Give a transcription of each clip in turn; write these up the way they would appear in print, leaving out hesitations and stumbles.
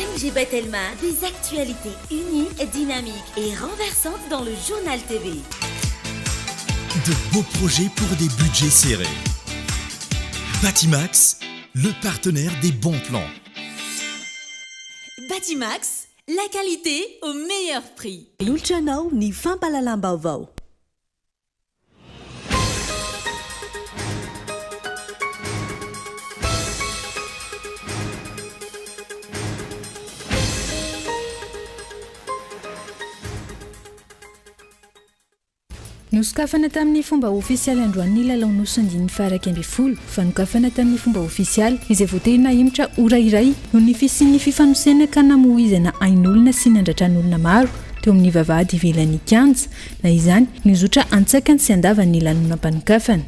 5G Batelma, des actualités uniques, dynamiques et renversantes dans le Journal TV. De beaux projets pour des budgets serrés. Batimax, le partenaire des bons plans. Batimax, la qualité au meilleur prix. Atolotra anao ny fampahalalam-baovao. Nosokafana tamin'ny fomba ofisialy androany ny lalao Nosy andininy faha-11. Fanokafana tamin'ny fomba ofisialy izay voatery nahemotra ora iray noho ny fisian'ny fifanosehana ka namoizana ain'olona sy nandratran'olona maro teo amin'ny vavahady ivelan'ny kianja. Na izany, nizotra antsakany sy andavany ny lanonam-panokafana.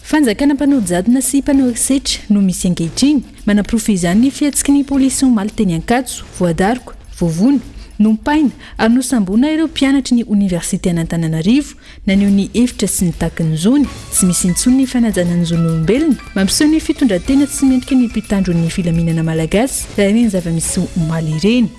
Fanjakana mpanao jadona sy mpanao herisetra no misy ankehitriny. Manaporofo izany ny fihetsiky ny polisy omaly teny Ankatso. Voadaroka, voavono, nompaina ary nosamborina ireo mpianatry ny oniversiten'Antananarivo naneho ny hevitra sy nitaky ny zony. Tsy misy intsony ny fanajana ny zon'olombelona. Mampiseho ny fitondran-tena tsy mendrika ny mpitandro ny filaminana malagasy raha ireny zava-misy omaly ireny.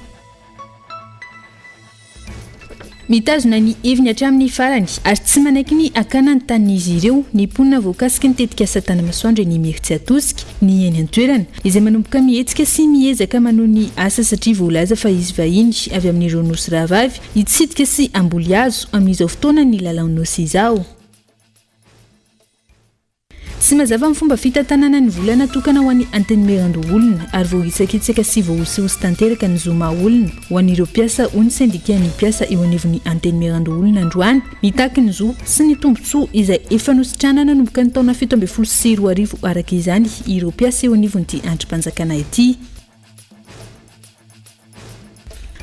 Mitazona ny heviny hatramin'ny farany ary tsy manaiky ny hakana ny tanin'izy ireo ny mponina voakasiky ny tetikasa Tanamasoandro eny Imerintsiatosika, ny eny an-toerana, izay manomboka mihetsika sy miezaka manohy ny asa satria voalaza fa hisy vahiny avy amin'ireo nosy rahavavy hitsidika sy hamboly hazo amin'izao fotoanan'ny lalaon'ny nosy izao. Tsy mazava ny fomba fitantanana ny vola natokana ho an'ny Antenimierandoholona ary voahitsakitsaka sy voahosihosy tanteraka ny zo maha olona ho an'ireo mpiasa hoy ny sendikan'ny mpiasa eo anivon'ny Antenimierandoholona androany mitaky ny zo sy ny tombontsoa izay efa nositrahana nanomboka ny taona 2017 araka izany ireo mpiasa eo anivon'ity andrim-panjakana ity.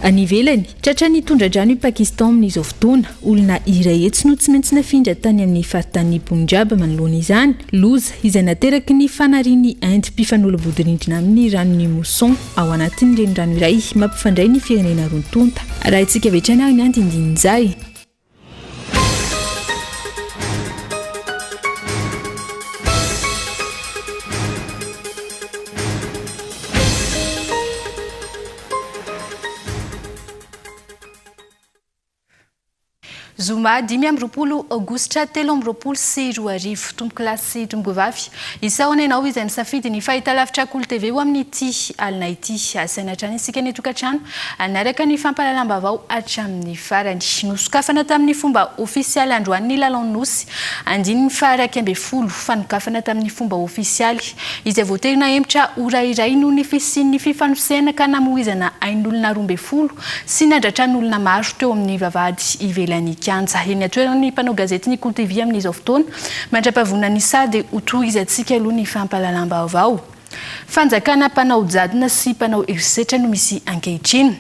Any ivelany, tratran'ny tondra-drano i Pakistan amin'izao fotoana. Olona 100 no tsy maintsy nafindra tany amin'ny faritanin'i Punjab manoloana izany. Loza izay nateraky ny fanarian'i Inde mpifanolo-bodirindrina aminy ny ranon'i Mousson ao anatin'ny renirano iray mampifandray ny firenena roa tonta. Arahintsika avy hatrany ary ny andindinin'izay. Zoma 25 Aogositra 2023 Tompokolahy sy tompokovavy, isaorana ianao izay nisafidy ny fahitalavitra Kolo TV ho amin'ity alina ity. Asaina hatrany isika ny tokantrano hanaraka ny fampahalalam-baovao hatramin'ny farany. Nosokafana tamin'ny fomba ofisialy androany ny Lalaon'ny Nosy, andininy faha-11. Fanokafana tamin'ny fomba ofisialy izay voatery nahemotra ora iray noho ny fisian'ny fifanosehana ka namoizana ain'olona 12 sy nandratran'olona maro teo amin'ny vavahady ivelan'ny kianja. Eny an-toerana ny mpanao gazety ny Kolo TV amin'izao fotoana. Mandra-pavonan'ny saha dia hotohizantsika aloha ny fampahalalam-baovao. Fanjakana mpanao jadona sy mpanao herisetra no misy ankehitriny.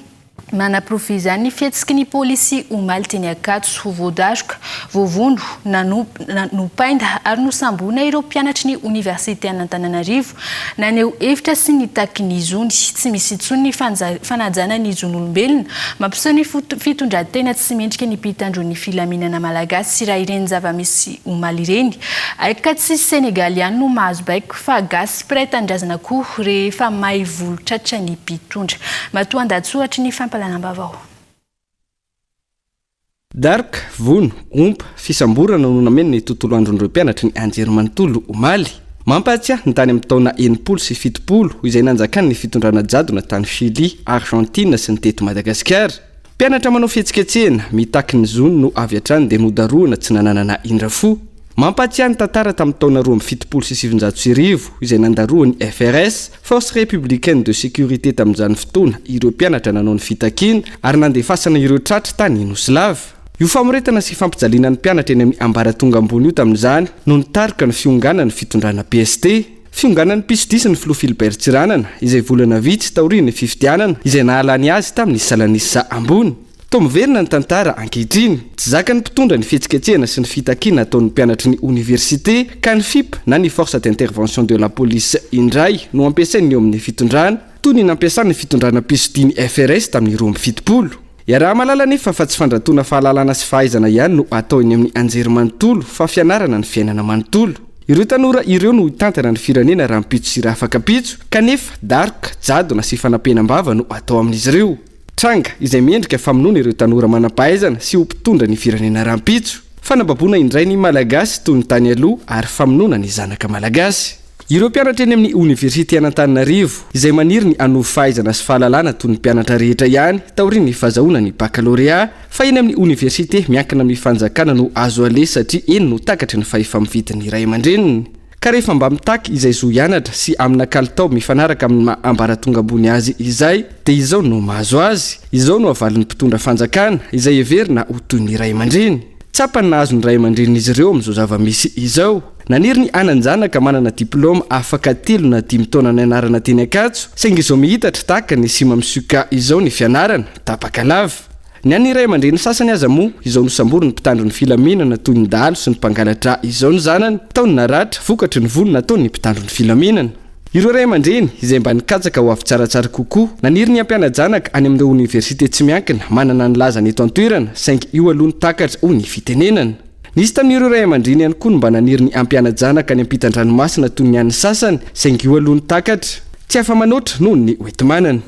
Manaporofo izany ny fihetsiky ny polisy omaly teny Ankatso. Voadaroka, voavono, nopainda ary nosamborina ireo mpianatry ny oniversiten'Antananarivo naneho hevitra sy nitaky ny zony. Tsy misy intsony ny fanajana ny zon'olombelona. Mampiseho ny fitondran-tena tsy mendrika ny mpitandro ny filaminana malagasy raha ireny zava-misy omaly ireny. Hay ka tsy Senegaly ihany no mahazo baiko. Fa gasy mpiray tanindrazana koa rehefa may volo tratra ny mpitondra. Matoa an-dahatsoratry ny fampahalalam-baovao. Daroka, vono, ompa, fisamborana no nameno ny tontolo andron'ireo mpianatry ny anjerimanontolo omaly. Mampahatsiahy ny tany amin'ny taona 60 sy 70 izay nanjakan'ny fitondrana jadona tany Chili, Argentine sy ny teto Madagasikara. Mpianatra manao fihetsiketsehana, mitaky ny zony no avy hatrany dia nodarohana tsy nananana indra fo. Mampahatsiahy ny tantara tamin'ny taona 1972 izay nandarohan'ny FRS, Force Républicaine de Sécurité tamin'izany fotoana, ireo mpianatra nanao ny fitakiana ary nandefasana ireo tratra tany Nosilava. Io famoretana sy fampijaliana ny mpianatra eny amin'ny ambaratonga ambony io tamin'izany no nitarika ny fionganan'ny fitondrana PST. Fionganan'ny mpisodia sy ny filoha Philbert Tsiranana izay volana vitsy taorian'ny fifidianana izay nahalany azy tamin'ny salanisa ambony. Toa miverina ny tantara ankehitriny. Tsy zakan'ny mpitondra ny fihetsiketsehana sy ny fitakiana ataon'ny mpianatry ny oniversite ka ny FIP na ny Force d'Intervention de la Police indray no ampiasain'ny eo amin'ny fitondrana, toy ny nampiasan'ny fitondrana mpisodia ny FRS tamin'ny 72. Iaraha-mahalala anefa fa tsy fandratoana fahalalana sy fahaizana ihany no atao eny amin'ny anjerimanontolo fa fianarana ny fiainana manontolo. Ireo tanora ireo no hitantana ny firenena rahampitso sy rahafakampitso, kanefa daroka, jadona sy fanampenam-bava no atao amin'izy ireo. Tranga izay miendrika famonoana ireo tanora manam-pahaizana sy ho mpitondra ny firenena rahampitso. Fanababoana indray ny Malagasy toy ny tany aloha ary famonoana ny zanaka Malagasy. Ireo mpianatra eny amin'ny oniversite an'Antananarivo, izay maniry ny hanovo fahaizana sy fahalalana toy ny mpianatra rehetra ihany taorian'ny fazahoana ny bakalorea, fa eny amin'ny oniversite miankina amin'ny fanjakana no azo aleha satria eny no takatry ny fahefa-mividin'ny ray aman-dreniny. Ka rehefa mba mitaky izay zo hianatra sy amina kalitao mifanaraka amin'ny maha ambaratonga ambony azy izay dia izao no mahazo azy. Izao no avalin'ny mpitondra fanjakana izay heverina ho toy ny ray aman-dreny. Tsapany nahazo ny ray aman-drenin'izy ireo amin'izao zava-misy izao. Naniry ny hanan-janaka manana diplaoma afaka telo na dimy taona nianarana teny Ankatso, saingy izao mihitatra tahaka ny sima misioka izao ny fianarana, tapaka lava. Ny an'ny ray aman-dreny sasany aza moa izao nosamborin'ny mpitandro ny filaminana toy ny dahalo sy ny mpangalatra izao ny zanany, tao ny naratra vokatry ny vono nataon'ny mpitandro ny filaminana. Ireo ray aman-dreny izay mba nikatsaka ho avy tsaratsara kokoa, naniry ny hampiana-janaka any amin'ireo oniversite tsy miankina manana ny lazany eto an-toerana, saingy io aloha no takatra, hoy ny fitenenana. Nisy tamin'ireo ray aman-dreny ihany koa no mba naniry ny hampiana-janaka any ampitan-dranomasina toy ny an'ny sasany, saingy io aloha no takatra, tsy afa-manoatra noho ny hoenti-manana.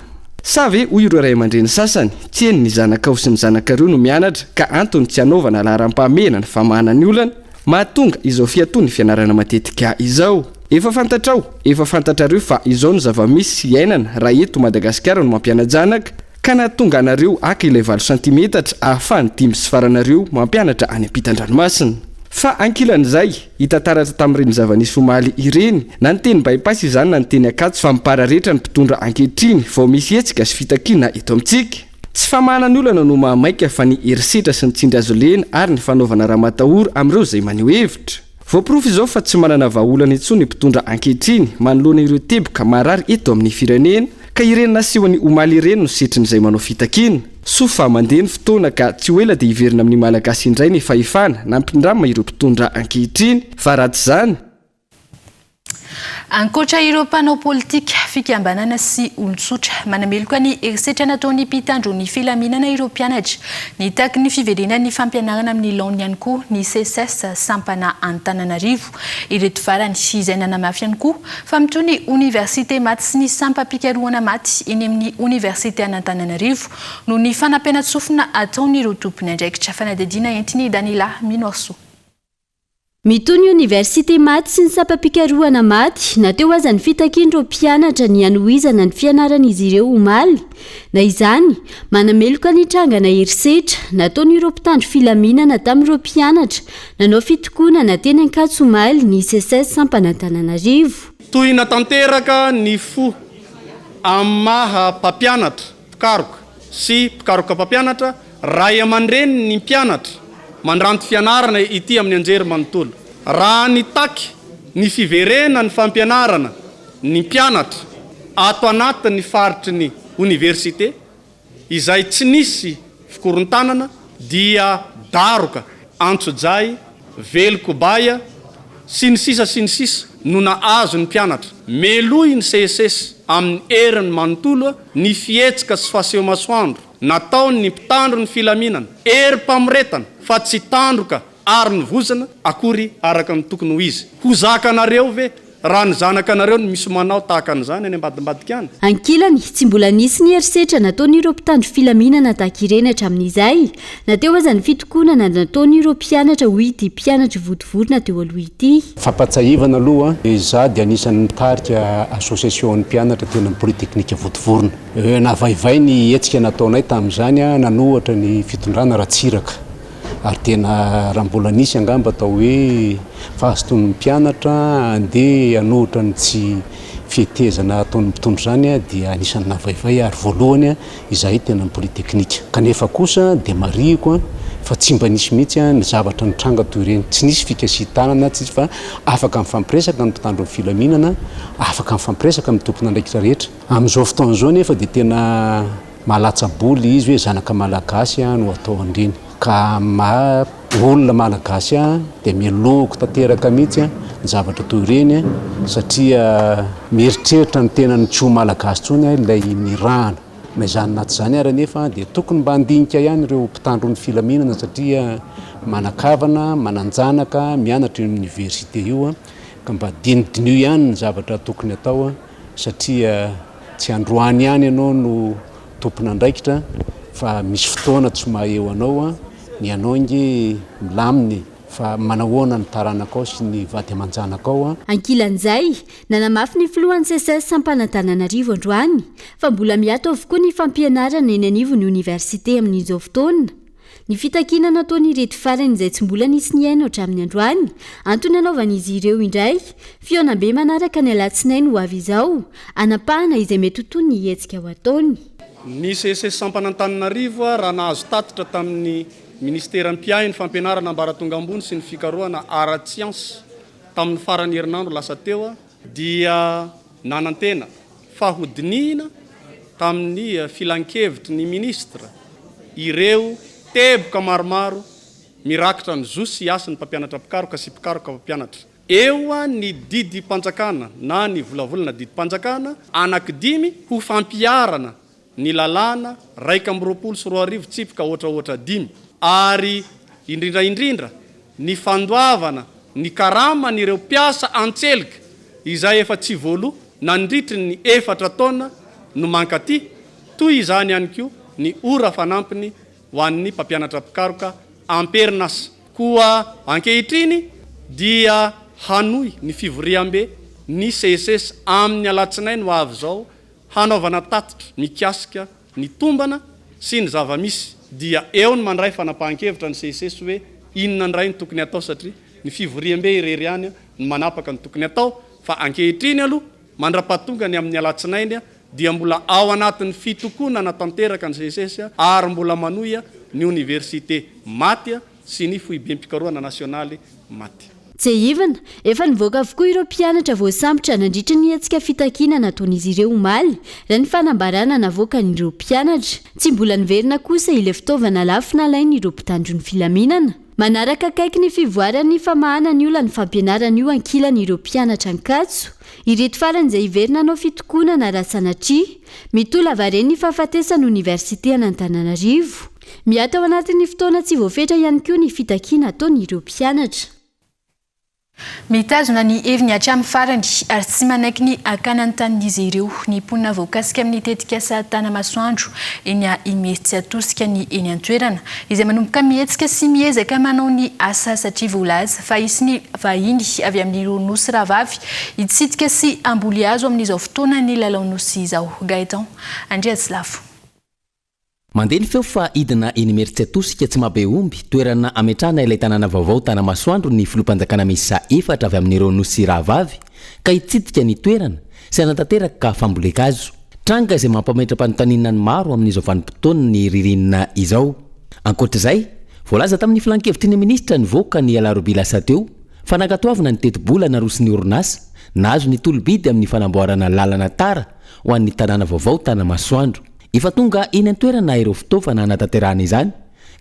Sa ve, hoy ireo ray aman-dreny sasany, tsy eny ny zanakao sy ny zanakareo no mianatra ka antony tsy hanaovana laharam-pahamehana ny famahana ny olana? Mahatonga izao fiatoan'ny fianarana matetika izao. Efa fantatrao, efa fantatrareo fa izao no zava-misy sy iainana raha eto Madagasikara no mampiana-janaka, ka nahatonga anareo haka ilay valo santimetatra ahafahan'ny dimby sy faranareo mampianatra any ampitan-dranomasina. Fa ankilan'izay, hita taratra tamin'ireny zava-nisy omaly ireny, na ny teny By-pass izany na ny teny Ankatso fa mipararetra ny mpitondra ankehitriny vao misy hetsika sy fitakiana eto amintsika. Tsy famahana ny olana no mahamaika fa ny herisetra sy ny tsindry azo lena ary ny fanaovana ramatahora amin'ireo izay maneho hevitra. Voaporofo izao fa tsy manana vahaolana intsony ny mpitondra ankehitriny manoloana ireo teboka marary eto amin'ny firenena ka ireny nasehony omaly ireny no setrin'izay manao fitakiana. Soa fa mandeha ny fotoana ka tsy ho ela dia hiverina amin'ny Malagasy indray ny fahefana nampindrama ireo mpitondra ankehitriny fa raha tsy izany Ankoatra ireo mpanao politika, fikambanana sy olon-tsotra, manameloka ny herisetra nataon'ny mpitandro ny filaminana ireo mpianatra. Nitaky ny fiverenan'ny fampianarana amin'ny laoniny ihany koa ny Seces sampana Antananarivo. Ireto farany, izay nanamafy ihany koa fa mitohy ny oniversite maty sy ny sampam-pikarohana maty eny amin'ny oniversite an'Antananarivo noho ny fanampenantsofina ataon'ireo tompon'andraikitra. Fanadihadiana entin'i Daniela Minoarisoa. Mitohy ny oniversite maty sy ny sampam-pikarohana maty, na teo aza ny fitakian'ireo mpianatra ny hanohizana ny fianaran'izy ireo omaly. Na izany, manameloka ny trangana herisetra nataon'ireo mpitandro filaminana tamin'ireo mpianatra nanao fitokonana teny Ankatso omaly ny Seces sampana Antananarivo. Tohina tanteraka ny fo amin'ny maha mpampianatra, mpikaroka sy mpikaroka mpampianatra Ray aman-dreny ny mpianatra mandranto fianarana ety amin'ny anjery manontolo. Raha nitaky ny fiverenan'ny fampianarana ny mpianatra ato anatin'ny faritry ny oniversite izay tsy nisy fikorontanana dia daroka, antsojay, vely kobay sy ny sisa sy ny sisa no nahazo ny mpianatra. Melohin'ny Seces amin'ny heriny manontolo ny fihetsika sy faseho-masoandro Nataon' ny mpitandro ny filaminana herim-pamoretana fa tsy tandroka ary ny vozona akory araka ny tokony ho izy. Ho zakanareo ve raha ny zanakanareo no misy manao tahaka an'izany any ambadimbadika any? Ankilany, tsy mbola nisy ny herisetra nataon'ireo mpitandro filaminana tahaka ireny hatramin'izay, na teo aza ny fitokonana nataon'ireo mpianatra, hoy ity mpianatr'i Vontovorona teo aloha ity. Fampahatsiahivana aloha, izaho dia anisan'ny nitarika association-n'ny mpianatra teny amin'ny Polytechnique Vontovorona. Navaivay ny hetsika nataonay tamin'izany nanohatra ny fitondrana Ratsiraka ary tena raha mbola nisy angamba atao hoe fahazotoan'ny mpianatra handeha hanohitra ny tsy fihetezana ataon'ny mpitondra izany dia anisan'ny navaivay ary voalohany izahay tena ny Polytechnique. Kanefa kosa dia marihiko fa tsy mba nisy mihitsy ny zavatra nitranga toy ireny, tsy nisy fikasihan-tanana, tsy nisy fa afaka mifampiresaka ny mpitandro ny filaminana, afaka mifampiresaka amin'ny tompon'andraikitra rehetra. Amin'izao fotoana izao anefa dia tena mahalatsa-bola izy hoe zanaka malagasy no atao an'ireny. Ka amin'ny maha olona malagasy ahy dia melohiko tanteraka mihitsy ny zavatra toy ireny satria mieritreritra ny tenany tsy ho malagasy intsony ilay nirahana. Na izany na tsy izany ary anefa dia tokony mba handinika ihany ireo mpitandro ny filaminana satria manan-kavana, manan-janaka mianatra eo amin'ny oniversite io. Ka mba dinidiniho ihany ny zavatra tokony atao satria tsy androany ihany ianao no tompon'andraikitra fa misy fotoana tsy maha eo anao, ny anao ange milamina e! Fa manahoana ny taranakao sy ny vady aman-janakao? Ankilan'izay, nanamafy ny filohan'ny Seces sampana Antananarivo androany fa mbola miato avokoa ny fampianarana eny anivon'ny oniversite amin'izao fotoana. Ny fitakiana nataon'ireto farany izay tsy mbola nisy nihaino hatramin'ny androany, antony hanaovan'izy ireo indray fihaonambe manaraka ny alatsinainy ho avy izao, hanapahana izay mety ho toy ny hetsika ho ataony. Ny Seces sampana Antananarivo raha nahazo tatitra tamin'ny Minisitera mpiahy ny fampianarana ambaratonga ambony sy ny fikarohana ara-tsiansa tamin'ny faran'ny herinandro lasa teo dia nanantena fa hodinihina tamin'ny filankevitry ny minisitra ireo teboka maromaro mirakitra ny zo sy hasin'ny mpampianatra mpikaroka sy mpikaroka mpampianatra. Eo ny didim-panjakana na ny volavolana didim-panjakana anankidimy ho fampiharana ny lalàna 2021 tsipika ohatraohatra dimy ary indrindra indrindra ny fandoavana ny karaman'ireo mpiasa an-tselika izay efa tsy voaloa nandritry ny efatra taona no mankaty, toy izany ihany koa ny ora fanampiny ho an'ny mpampianatra mpikaroka am-perinasa. Koa ankehitriny dia hanohy ny fivoriambe ny Seces amin'ny alatsinainy ho avy izao hanaovana tatitra mikasika ny tombana sy ny zava-misy dia eo ny mandray fanapahan-kevitra ny Seces hoe inona indray no tokony hatao satria ny fivoriambe irery ihany no manapaka ny tokony hatao fa ankehitriny aloha mandra-pahatonga ny amin'ny alatsinainy dia mbola ao anatin'ny fitokonana tanteraka ny Seces ary mbola manohy ny oniversite maty sy ny foibem-pikarohana nasionaly maty. Tsiahivina, efa nivoaka avokoa ireo mpianatra voasambotra nandritra ny hetsika fitakiana nataon'izy ireo omaly, raha ny fanambarana navoakan'ireo mpianatra. Tsy mbola niverina kosa ilay fitaovana lafo nalain'ireo mpitandro ny filaminana. Manaraka akaiky ny fivoaran'ny famahana ny olan'ny fampianarana io ankilany ireo mpianatra Ankatso. Ireto farany izay hiverina hanao fitokonana raha sanatria mitohy lavareny ny fahafatesan'ny oniversite an'Antananarivo. Miato ao anatin'ny fotoana tsy voafetra ihany koa ny fitakiana ataon'ireo mpianatra. Mitazona ny heviny hatramin'ny farany ary tsy manaiky ny hakana ny tanin'izy ireo ny mponina voakasika amin'ny tetikasa Tanamasoandro eny Imerintsiatosika ny eny an-toerana izay manomboka mihetsika sy miezaka manao ny asa satria voalaza fa hisy ny vahiny avy amin'ireo nosy rahavavy hitsidika sy hamboly hazo amin'izao fotoanan'ny lalao nosy izao. Gaëtan Andriatsilafo. Mandeha ny feo fa hidina eny Imerintsiatosika tsy Mahabeomby, toerana hametrahana ilay tanàna vaovao Tanamasoandro ny filoham-panjakana miisa efatra avy amin'ireo nosy rahavavy ka hitsidika ny toerana sy hanatanteraka fambolen-kazo. Tranga izay mampametra-panontaniana ny maro amin'izao vanim-potoan'ny ririnina izao. Ankoatra izay, voalaza tamin'ny filankevitry ny minisitra nivoaka ny alarobia lasa teo fa nankatoavina ny tetibola naroson'ny orinasa nahazo ny tolo-bidy amin'ny fanamboarana lalana tara ho an'ny tanàna vaovao Tanamasoandro. Efa tonga eny an-toerana ireo fitaovana hanatanterahana izany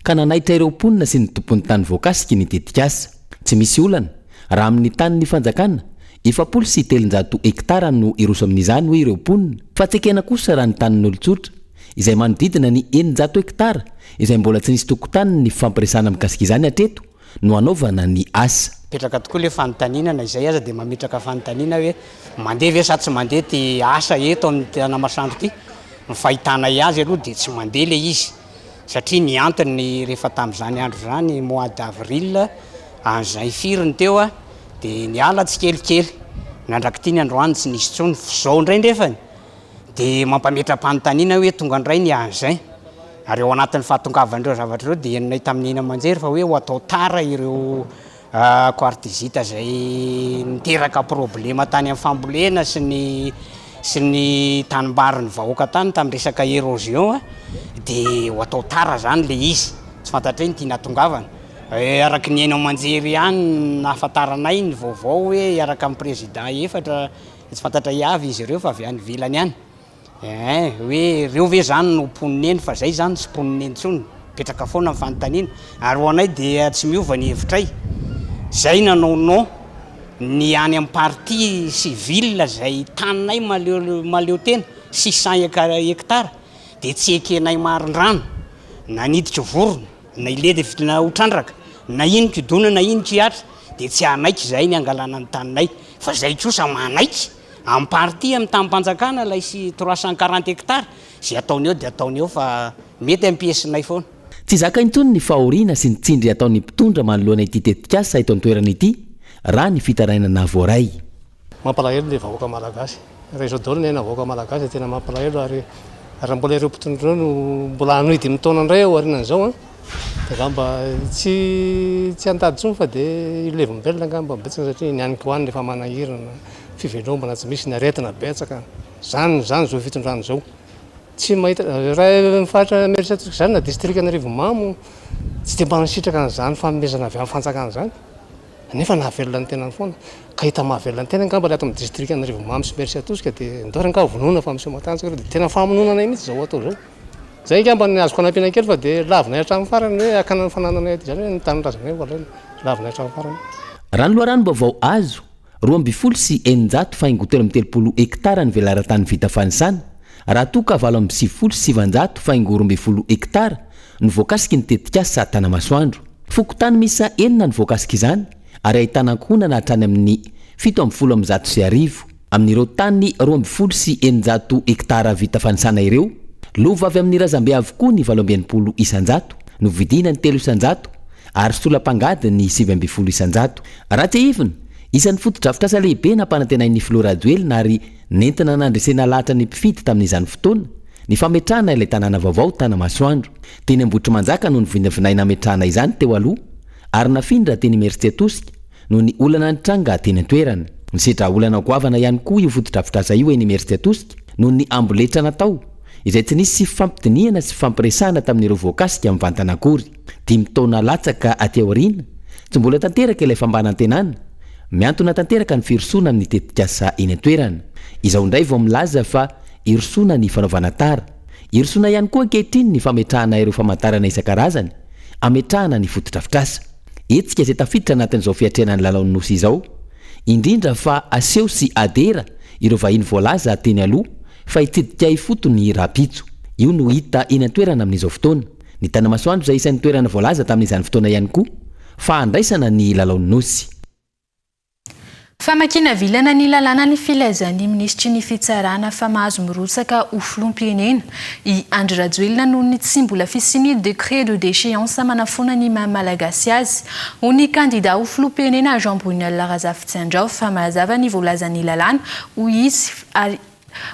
ka nanaitra ireo mponina sy ny tompon'ny tany voakasiky ny tetikasa. Tsy misy olana raha amin'ny tanin'ny fanjakana, 340 hektara no hiroso amin'izany hoy ireo mponina fa tsy ekena kosa raha ny tanin'olon-tsotra izay manodidina ny 600 hektara izay mbola tsy nisy tokotaniny ny fifampiresahana mikasika izany hatreto no hanaovana ny asa. Mipetraka tokoa ilay fanontaniana, na izay aza dia mametraka fanontaniana hoe mandeha ve sa tsy mandeha ity asa eto amin'ny Tanamasoandro ity? Ny fahitanay azy aloha dia tsy mandeha ilay izy satria ny antony rehefa tamin'izany andro izany mois d'avril an'izay firy ny teo dia niala tsikelikely, nandrak'ity ny androany tsy nisy intsony, f'izao indray nefany Dia mampametra-panontaniana hoe tonga indray ny engin. Ary ao anatin'ny fahatongavan'ireo zavatra ireo dia henonay tamin'ny haino aman-jery fa hoe ho atao tara ireo quartzite izay niteraka problema tany amin'ny fambolena sy ny sy ny tanimbarin'ny vahoaka tany tamin'ny resaka érosion dia ho atao tara izany ilay izy. Tsy fantatray ny tiana hatongavana. Araka ny haino aman-jery ihany no nahafantaranay ny vaovao hoe hiaraka amin'ny président efatra Tsy fantatray avy izy ireo fa avy any ivelany any. Eeh, hoe ireo ve zany no mponina eny fa zay zany tsy mponina eny intsony. Mipetraka foana ny fanontaniana. Ary ho anay dia tsy miova ny hevitray. Zay nanao non ny any amin'ny partie civile zay taninay mahaleo mahaleo tena, 600 hectares, dia tsy ekenay marindrano na niditra vorona. Na ilevina ho trandraka, na ino kidona na ino kihatra. dia tsy hanaiky izahay ny hangalana ny taninay fa izay kosa manaiky en partie amin'ny tanim-panjakana ilay sy 340 hectares, izay ataony eo dia ataony eo fa mety ampiasinay foana. Tsy zaka intsony ny fahoriana sy ny tsindry ataon'ny mpitondra manoloana ity tetikasa eto an-toerana ity, raha ny fitarainana voaray. Mampalahelo le vahoaka malagasy. Raha izao daholo ny aina vahoaka malagasy dia tena mampalahelo ary raha mbola ireo mpitondra ireo no mbola hanohy dimy taona indray ao aorianan'izao an, dia angamba tsy tsy handady intsony fa dia hilevim-belona angamba betsaka satria ny hanin-kohanina efa manahirana, fivelomana tsy misy, ny aretina betsaka. Izany izany izao fitondrana izao. Tsy mahita, raha ny faritra Imerintsiatosika izany na distrikan'Arivonimamo tsy dia mba nisitraka an'izany fanomezana avy amin'ny fanjakana izany. Nefa nahavelona ny tenany foana. Ka hita mahavelona ny tenany angamba ilay ato amin'ny distrikan'Arivonimamo sy Imerintsiatosika dia ndao ary angaha vonoina fa miseho matanjaka ireo dia tena famonoana anay mihitsy izao atao izao. Izay angamba ny azoko anampiana kely fa dia lavinay hatramin'ny farany hoe hakana ny fanananay aty izany hoe ny tanindrazanay ho alaina. Lavinay hatramin'ny farany. Raha ny loharanom-baovao azo, 612 faingo 33 hektara ny velaran-tany vita fanisana, raha toa ka 998 faingo 12 hektara no voakasiky ny tetikasa Tanamasoandro. Fokontany miisa enina no voakasik'izany ary ahitana ankohonana hatrany amin'ny 1117. Amin'ireo tany 612 hektara vita fanisana ireo, lova avy amin'ny razambe avokoa ny 68 isan-jato, novidiana ny 3 isan-jato ary solam-pangady ny 19 isan-jato. Raha tsiahivina, isan'ny fotodrafitrasa lehibe nampanantenain'ny filoha Rajoelina ary nentina nandresena lahatra ny mpifidy tamin'izany fotoana ny fametrahana ilay tanàna vaovao Tanamasoandro. Teny Ambohitrimanjaka no novinavinaina hametrahana izany teo aloha ary nafindra teny Imerintsiatosika noho ny olana nitranga teny an-toerana. Nisedra olana goavana ihany koa io fotodrafitrasa io eny Imerintsiatosika noho ny amboletra natao, izay tsy nisy fifampidinihana sy fifampiresahana tamin'ireo voakasika mivantana akory. Dimy taona latsaka aty aoriana, tsy mbola tanteraka ilay fampanantenana, mihantona tanteraka ny firosoana amin'ny tetikasa eny an-toerana. Izao indray vao milaza fa hirosoana ny fanaovana tara. Hirosoana ihany koa ankehitriny ny fametrahana ireo famantarana isan-karazany hametrahana ny fotodrafitrasa. Hetsika izay tafiditra anatin'izao fiatrehana ny lalaon'ny Nosy izao, indrindra fa aseho sy adera ireo vahiny voalaza teny aloha fa hitsidika ifotony rahampitso. Io no hita eny an-toerana amin'izao fotoana. Ny Tanamasoandro izay isan'ny toerana voalaza tamin'izany fotoana ihany koa fa handraisana ny lalaon'ny Nosy. Famakiana vilana ny lalàna ny filazan'ny minisitry ny Fitsarana fa mahazo mirotsaka ho filoham-pirenena i Andry Rajoelina noho ny tsy mbola fisian'ny décret de déchéance manafoana ny maha Malagasy azy, hoy ny kandida ho filoham-pirenena Jean Brunelle Razafitsiandraofa. Mazava ny voalazan'ny lalàna, hoy izy, ary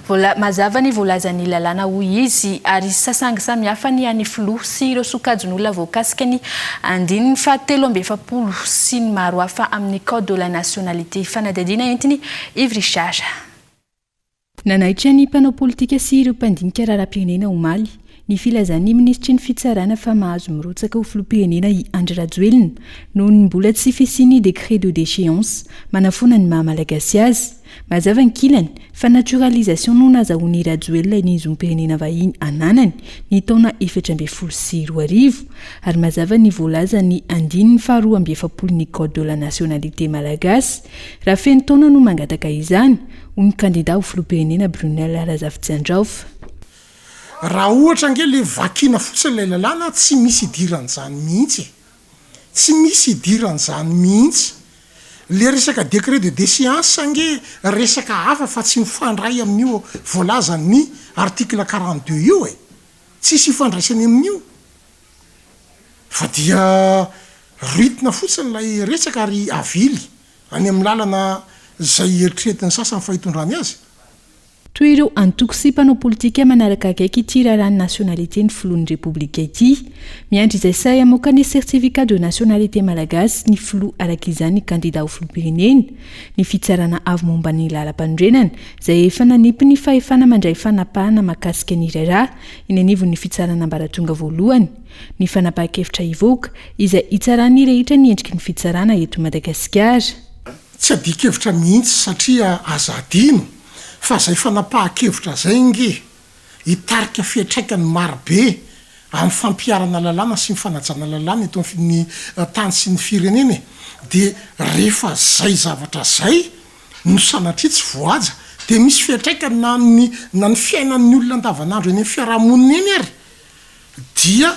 Vola, mazava ny voalazan'ny lalàna hoy izy, ary sasangy samihafa ny an'ny filoha sy ireo sokajin'olona voakasika ny andininy faha 43 sy ny maro hafa amin'ny code de la nationalité. Fanadihadiana entin'i Yves Richard. Nanaitra ny mpanao politika sy ireo mpandinika raharaham-pirenena omaly ny filazan'ny minisitry ny Fitsarana fa mahazo mirotsaka ho filoham-pirenena i Andry Rajoelina noho ny mbola tsy fisian'ny décret de déchéance manafoana ny maha Malagasy azy. Mazava ankilany fa naturalisation no nazahoan'i Rajoelina ny zom-pirenena vahiny ananany ny taona 2014 ary mazava ny voalazan'ny andininy faha 42 ny code de la nationalité malagasy raha feno taona no mangataka izany, hoy ny kandida ho filoham-pirenena Brunelle Razafitsiandraofa. Raha ohatra ange le vakiana fotsiny ilay lalàna tsy misy idiran'izany mihitsy e! Tsy misy idiran'izany mihitsy. Le resaka décret de déchéance ange resaka hafa fa tsy mifandray amin'io voalazan'ny article 42 io e! Tsisy ifandraisany amin'io. Fa dia rythme fotsiny ilay resaka ary avily any amin'ny lalana izay eritreretin'ny sasany fa hitondrany azy. Toy ireo antoko sy mpanao politika manaraka akaiky ity raharahan'ny nationalité ny filohan'ny Repoblika ity. Miandry izay sahy hamoaka ny certificat de nationalité malagasy ny filoha araka izany ny kandida ho filoham-pirenena. Ny fitsarana avo momba ny lalampanorenana izay efa nanipy ny fahefana mandray fanapahana mahakasika ny raharaha eny anivon'ny fitsarana ambaratonga voalohany ny fanapahan-kevitra hivoaka izay hitsaran'ny rehetra ny endriky ny fitsarana eto Madagasikara. Tsy adin-kevitra mihitsy satria aza adino fa zay fanapahan-kevitra zay nge hitarika fiantraikany marobe amin'ny fampiharana lalàna sy ny fanajana lalàna eto amin'ny tany sy ny firenena e! De rehefa zay zavatra zay no sanatria tsy voahaja de misy fiantraikany na amin'ny na ny fiainan'ny olona andavanandro eny amin'ny fiarahamonina eny ary dia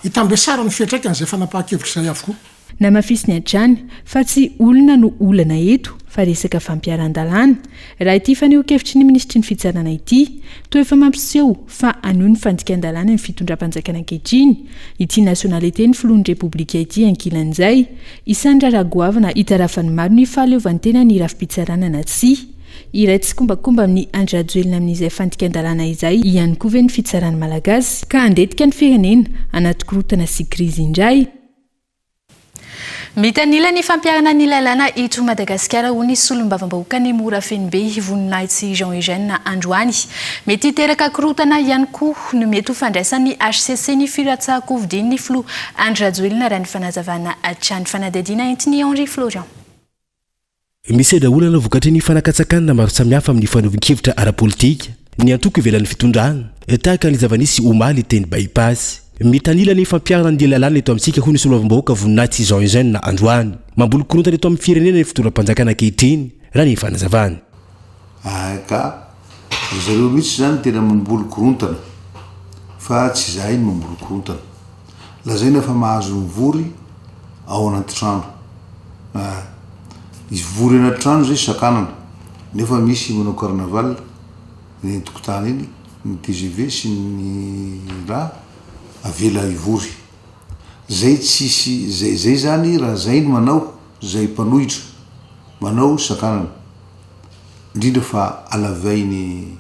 Hitambesara ny fiantraikan'izay fanapahan-kevitra izay avokoa. Namafisiny hatrany fa tsy olona no olana eto fa resaka fampiharan-dalàna. Raha ity fanehoan-kevitry ny minisitry ny fitsarana ity, toa efa mampiseho fa hanohy ny fandikan-dalàna ny fitondram-panjakana ankehitriny ity nationalité ny filohan'ny Repoblika ity ankilan'izay. Isan'ny raharaha goavana hitarafan'ny maro ny fahaleovantenan'ny rafi-pitsarana na tsia. Iray tsikombakomba amin'i Andry Rajoelina amin'izay fandikan-dalàna izay ihany koa ve ny fitsarana malagasy ka handetika ny firenena anaty korontana sy krizy indray? Mitanila ny fampiharana ny lalàna eto Madagasikara hoy ny solombavambahoakan'i Morafenobe, Voninahitsy Jean Eugène androany. Mety hiteraka korontana ihany koa no mety ho fandraisan'ny hcc ny filatsahan-kofidian'ny filoha Andry Rajoelina raha ny fanazavana hatrany. Fanadihadiana entin'i Henri Florian. Misedra olana vokatry ny fanakatsakanana maro samihafa amin'ny fanovon-kevitra ara-politika ny antoko ivelan'ny fitondrana, tahaka ny zava-nisy omaly teny By-Pass. Mitanila ny fampiharana ny lalàna eto amintsika, hoy ny solombavambahoaka Voninahitsy Jean Eugène androany. Mamboly korontana eto amin'ny firenena ny fitondram-panjakana ankehitriny, raha ny fanazavany. Ahay ka, ry zareo mihitsy izany tena mamboly korontana fa tsy izahay no mamboly korontana. Lazaina fa mahazo mivory ao anaty trano. Ah, hivory anaty trano zay sakanana, nefa misy manao carnaval eny an-tokotany eny, ny tgv sy ny raha avela hivory. Zay tsisy, zay zay zany raha zay no manao, zay mpanohitra manao sakanana, indrindra fa à la veille ny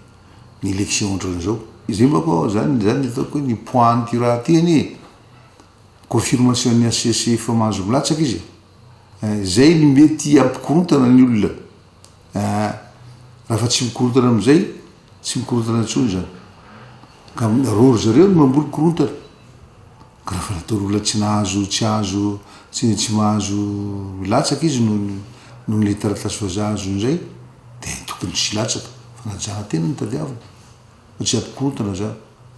ny élection ohatran'izao. Izay manko zany zany ataoko hoe ny poids an'ity raha ty anie e, confirmation ny HCC efa mahazo milatsaka izy e, izay no mety hampikorontana ny olona eh, raha fa tsy mikorontana amizay tsy mikorontana intsony zany, ka rô ry zareo no mamboly korontana, ka raha fa nataon'ny olona tsy nahazo tsy azo tsy tsy mahazo milatsaka izy noho ny noho ny taratasy vazaha azony zay, Dia tokony tsy hilatsaka. Fanajana tena no tadiavina fa tsy hampikorontana zany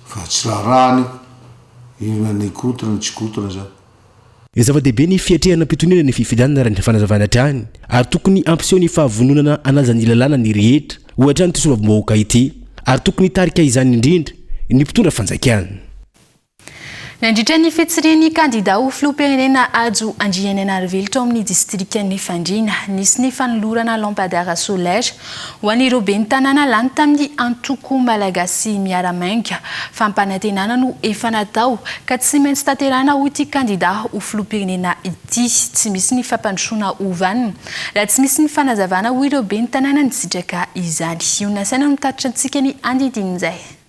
fa tsy raharahany io na ny hikorontana na tsy hikorontana zany. Zava-dehibe ny fiatrehana am-pitoniana ny fifidianana raha ny fanazavana hatrany ary tokony hampiseho ny fahavononana hanaja ny lalàna ny rehetra, hoy hatrany ity solombavambahoaka ity, ary tokony hitarika izany indrindra ny mpitondra fanjakana. Nandritra ny fitsirian'ny kandidà ho filoham-pirenena Hajo Andrianainarivelo tao amin'ny distrikan'i Fandriana, nisy ny fanolorana lampadaire solaire ho an'ireo ben'ny tanàna lany tamin'ny antoko Malagasy Miara-Mainga. Fampanantenana no efa natao ka tsy maintsy tanterahina hoy ity kandidà ho filoham-pirenena ity. Tsy misy ny fampandrosoana ho vanona raha tsy misy ny fanazavana hoy ireo ben'ny tanàna nisitraka izany. Io nasaina no mitatitra antsika ny andidinin'izay.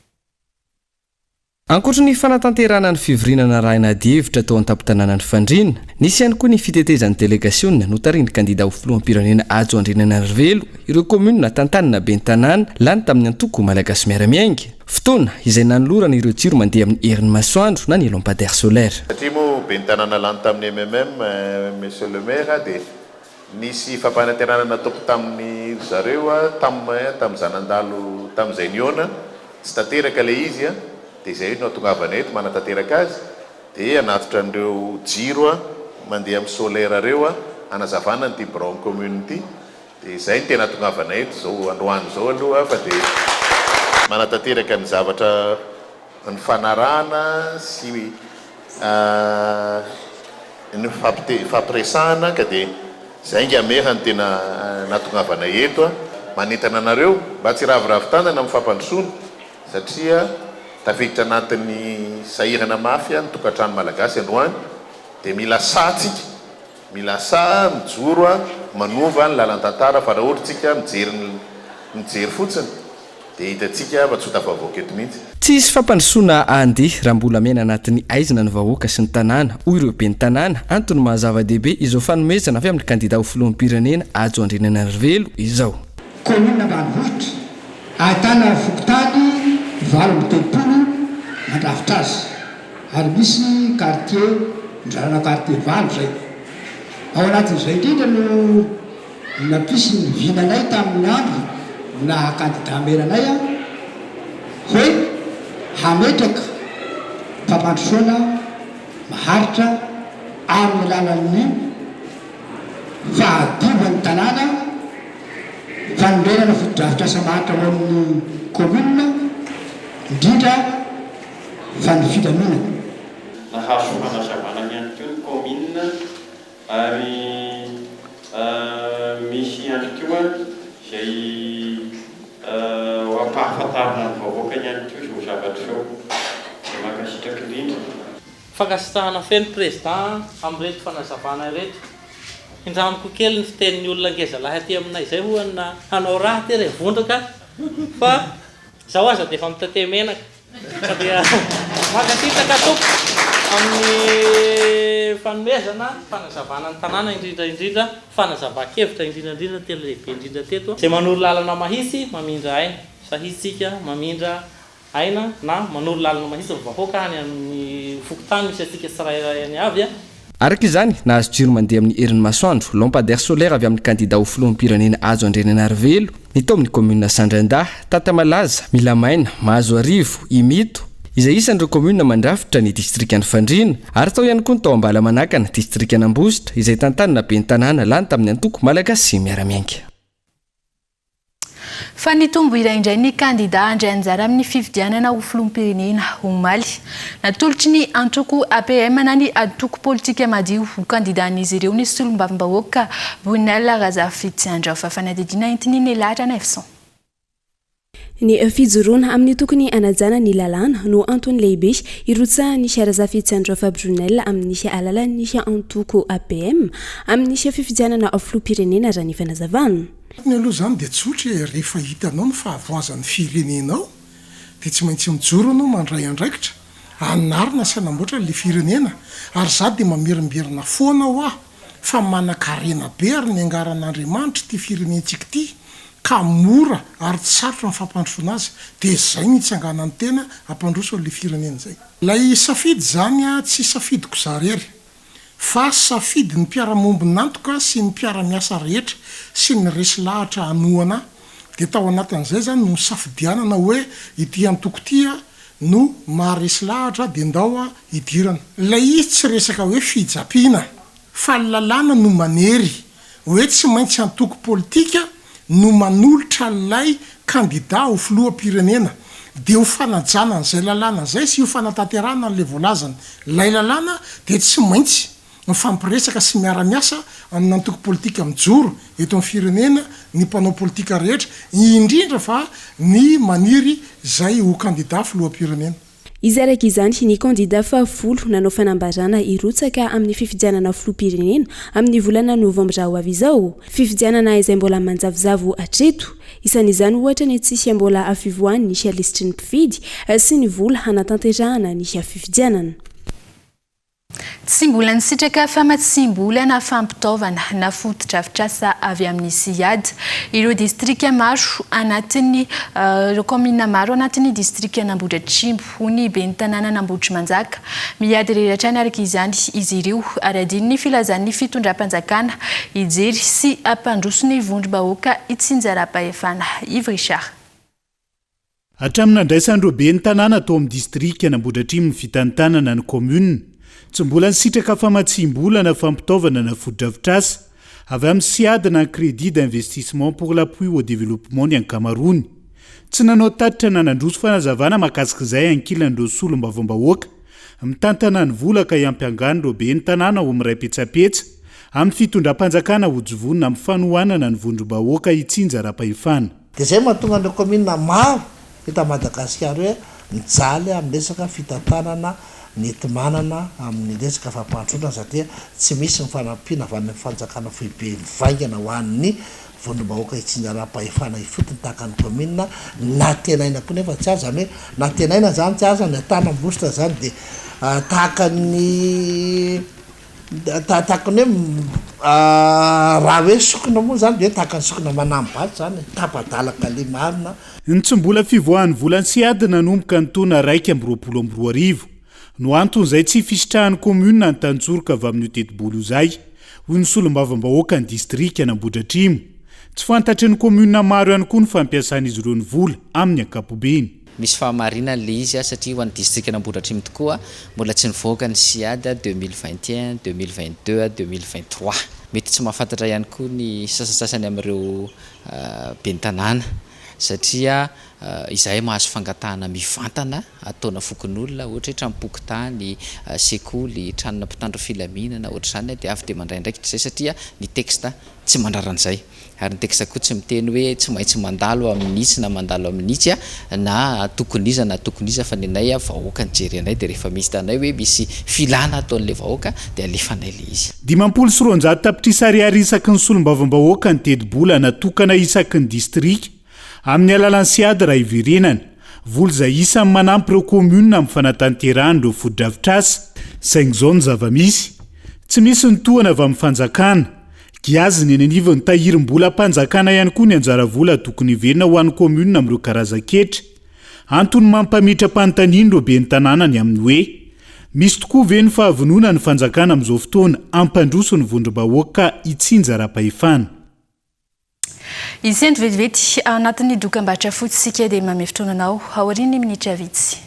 Ankoatry ny fanatanterahana ny fivoriana narahina adihevitra tao an-tampon-tanànan'i Fandriana, nisy ihany koa ny fitetezan'ny delegasiona notarihin'ny kandida ho filoham-pirenena Hajo Andrianainarivelo ireo kaominina tantanina ben'ny tanàna lany tamin'ny antoko Malagasy Miara-Miainga. Fotoana izay nanolorana ireo jiro mandeha amin'ny herin'ny masoandro na ny lampadaire solaire. Satria moa ben'ny tanàna lany tamin'ny MMM Monsieur le Maire dia nisy fampanantenana nataoko tamin'ny ry zareo tam tamin'izaho nandalo tamin'izay nihaona Tsy tanteraka ilay izy an, dia izay no hatongavanay eto manatanteraka azy, dia hanatitra an'ireo jiro mandeha amin'ny solaire ireo hanazavana an'ity biraon'ny commune ity, dia izay no tena hatongavanay eto izao androany izao aloha fa dia manatanteraka ny zavatra nifanarahana sy ny fifampiresahana ka dia izay angaha mera no tena nahatongavanay eto a! Manentana anareo mba tsy hiraviravy tanana amin'ny fampandrosoana satria tafiditra anatin'ny sahirana mafy ny tokantrano malagasy androany dia mila sahy tsika, mila sahy mijoro manova ny lalan-tantara fa raha ohatra tsika mijery ny mijery fotsiny Dia hitantsika fa tsy ho tafavoaka eto mihitsy. Tsy hisy fampandrosoana handeha raha mbola miaina anatin'ny haizina ny vahoaka sy ny tanàna, hoy ireo ben'ny tanàna, antony maha zava-dehibe izao fanomezana avy amin'ny kandida ho filoham-pirenena Hajo Andrianainarivelo izao. Kaominina ambanivohitra ahitana fokontany 38 mandrafitra azy ary misy kartie mizarana kartie valo izay. Ao anatin'izay indrindra no Nampisy ny vinanay tamin'ny andro naha kandida maire anay aho hoe hametraka fampandrosoana maharitra amin'ny alalan'ny fahadiovan'ny tanàna, fanorenana fotodrafitrasa maharitra ho an'ny commune, indrindra fa ny filaminana. Nahazo fanazavana ihany koa ny kaominina. Ary misy ihany koa izay ho ampahafantarina ny vahoaka ihany koa izao zavatra izao. Dia mankasitraka indrindra. Fankasitrahana feno Président amin'ireto fanazavana ireto. Hindramiko kely ny fitenin'ny olona ngezalahy aty aminay izay ho'a na hanao raha aty re vondraka fa zaho aza dia efa mitate menaka. Ka dia mankasitraka tompoko amin'ny fanomezana fanazavana ny tanàna indrindra indrindra fanazavan-kevitra indrindra indrindra tena lehibe indrindra teto. Izay manoro lalana mahitsy mamindra aina. Sahitsika mamindra aina na manoro lalana mahitsy ny vahoaka any amin'ny fokontany misy antsika tsirairay any avy. Araka izany, nahazo jiro mandeha amin'ny herin'ny masoandro, lampadaire solaire avy amin'ny kandida ho filoham-pirenena Hajo Andrianainarivelo, ny tao amin'ny kaominina Sandrandahy, Tatamalaza, Milamaina, Mahazoarivo, Imito, izay isan'ireo kaominina mandrafitra ny distrikan'i Fandriana, ary tao ihany koa ny tao Ambalamanakana, distrikan'Ambositra, izay tantanina ben'ny tanàna lany tamin'ny antoko Malagasy Miara-Miainga. Fa nitombo iray indray ny kandida handray anjara amin'ny fifidianana ho filoham-pirenena, omaly. Natolotry ny antoko APM na ny antoko politika madio ho kandidan'izy ireo ny solombavambahoaka Brunelle Razafitsiandraofa. Fanadihadiana entin'i Nella Ranaivoson. Ny fijoroana amin'ny tokony hanajana ny lalàna no antony lehibe hirotsahan'i Razafitsiandraofa Brunelle amin'ny alalan'ny antoko APM amin'ny fifidianana filoham-pirenena raha ny fanazavana. Ny aloha izany dia tsotra e, rehefa hitanao ny fahavoazan'ny firenenao dia tsy maintsy mijoro ianao mandray andraikitra hanarina sy hanamboatra ilay firenena ary za dia mamerimberina foana hoa fa manankarena be ary niangaran'Andriamanitra ity firenentsika ity ka mora ary tsy sarotra ny fampandrosoana azy dia izay no hitsanganan'ny tena hampandroso an'ilay firenena izay. Ilay safidy izany tsy safidiko za rery fa safidin'ny mpiara-mombon'antoka sy ny mpiara-miasa rehetra sy ny resy lahatra hanohana ahy, dia tao anatin'izay izany no nisafidianana hoe ity antoko ity no maharesy lahatra dia ndao hidirana. Ilay izy tsy resaka hoe fijapiana fa ny lalàna no manery hoe tsy maintsy antoko politika no manolotra an'ilay kandida ho filoham-pirenena dia ho fanajana an'izay lalàna izay sy ho fanatanterahana an'ilay voalazan' ilay lalàna dia tsy maintsy mifampiresaka sy miara-miasa amin'antoko politika mijoro eto amin'ny firenena ny mpanao politika rehetra indrindra fa ny maniry izay ho kandida filoham-pirenena. Izy araka izany ny kandida fahafolo nanao fanambarana hirotsaka amin'ny fifidianana filoham-pirenena amin'ny volana novambra ho avy izao. Fifidianana izay mbola manjavozavo hatreto. Isan'izany ohatra ny tsy mbola fivoahan'ny lisitry ny mpifidy sy ny vola hanatanterahana ny fifidianana. Tsy mbola nisitraka famatsiam-bola na fampitaovana na fotodrafitrasa avy amin'ny CIAD ireo distrika maro anatin'ny ireo kaominina maro anatin'ny distrikan'Ambohidratrimo, hoy ny ben'ny tanànan'Ambohitrimanjaka. Miady irery hatrany araka izany izy ireo ary adino ny filazan'ny fitondram-panjakana hijery sy hampandroso ny vondrom-bahoaka itsinjaram-pahefana. Yves Richard. Hatramin'ny nandraisan'ireo ben'ny tanàna tao amin'ny distrikan'Ambohidratrimo ny fitantanana ny kaominina, tsy mbola nisitraka famatsiam-bola na fampitaovana na fotodrafitrasa avy amin'ny Ciad na ny Crédit d'investissement pour l'appui au développement ny ankamaroany. Tsy nanao tatitra na nandroso fanazavana mahakasika izay ankilan'ireo solombavambahoaka mitantana ny vola ka hiampiangana ireo ben'ny tanàna ho miray petsapetsa amin'ny fitondram-panjakana hojovonina amin'ny fanohanana ny vondrom-bahoaka itsinjaram-pahefana. Dia izay mahatonga an'ireo kaominina maro eto Madagasikara hoe mijaly amin'ny resaka fitantanana ny enti-manana amin'ny resaka fampandrosoana satria tsy misy ny fanampiana avy any amin'ny fanjakana foibe mivaingana ho an'ny vondrom-bahoaka itsinjaram-pahefana ifotony tahaka ny kaominina nantenaina koa nefa tsy azo, izany hoe nantenaina izany tsy azo, ny Antanambositra izany dia tahaka ny Tahaka ny hoe raha hoe sokina moa izany dia hoe tahaka ny sokina manambato izany e, tapa-dalaka le marina. Ny tsy mbola fivoahan'ny volan'ny Sead nanomboka ny taona 2021 no anton'izay tsy fisitrahan'ny kaominina Antanjoroka avy amin'io tetibola io izay, hoy ny solombavambahoakan'ny distrikan'Ambohidratrimo. Tsy fantatry ny kaominina maro ihany koa ny fampiasan'izy ireo ny vola amin'ny ankapobeny. Misy fahamarinany le izy satria ho an'ny distrikan'Ambohidratrimo tokoa mbola tsy nivoaka ny Ciad 2021, 2022, 2023. Mety tsy mahafantatra ihany koa ny sasantsasany amin'ireo ben'ny tanàna. satria izahay mahazo fangatahana mivantana ataona fokonolona, ohatra hoe tranom-pokontany, sekoly, tranona mpitandro filaminana, ohatr'izany, dia avy dia mandray andraikitra izay satria ny texte tsy mandrara an'izay. Ary ny texte koa tsy miteny hoe tsy maintsy mandalo amin'itsy na mandalo amin'itsy na tokon'iza na tokon'iza fa ny anay vahoaka no jerenay dia rehefa misy hitanay hoe misy filana ataon'ilay vahoaka dia alefanay ilay izy. 250 tapitrisa ariary isaky ny solombavambahoaka ny tetibola natokana isaky ny distrika amin'ny alalan'ny Sead raha hiverenana. Vola izay isan'ny manampy ireo kaominina amin'ny fanatanterahana ireo fotodrafitrasa. Saingy izao ny zava-misy, tsy misy ny tohana avy amin'ny fanjakana. Giazina eny anivon'ny tahirim-bolam-panjakana ihany koa ny anjara vola tokony hiverina ho an'ny kaominina amin'ireo karazan-ketra. Antony mampametra-panontaniana ireo ben'ny tanàna ny amin'ny hoe, misy tokoa ve ny fahavononan'ny fanjakana amin'izao fotoana hampandroso ny vondrom-bahoaka itsinjaram-pahefana? Hisento vetivety anatin'ny dokambarotra fotsy isika dia manome fotoana anao aorian'ny minitra vitsy.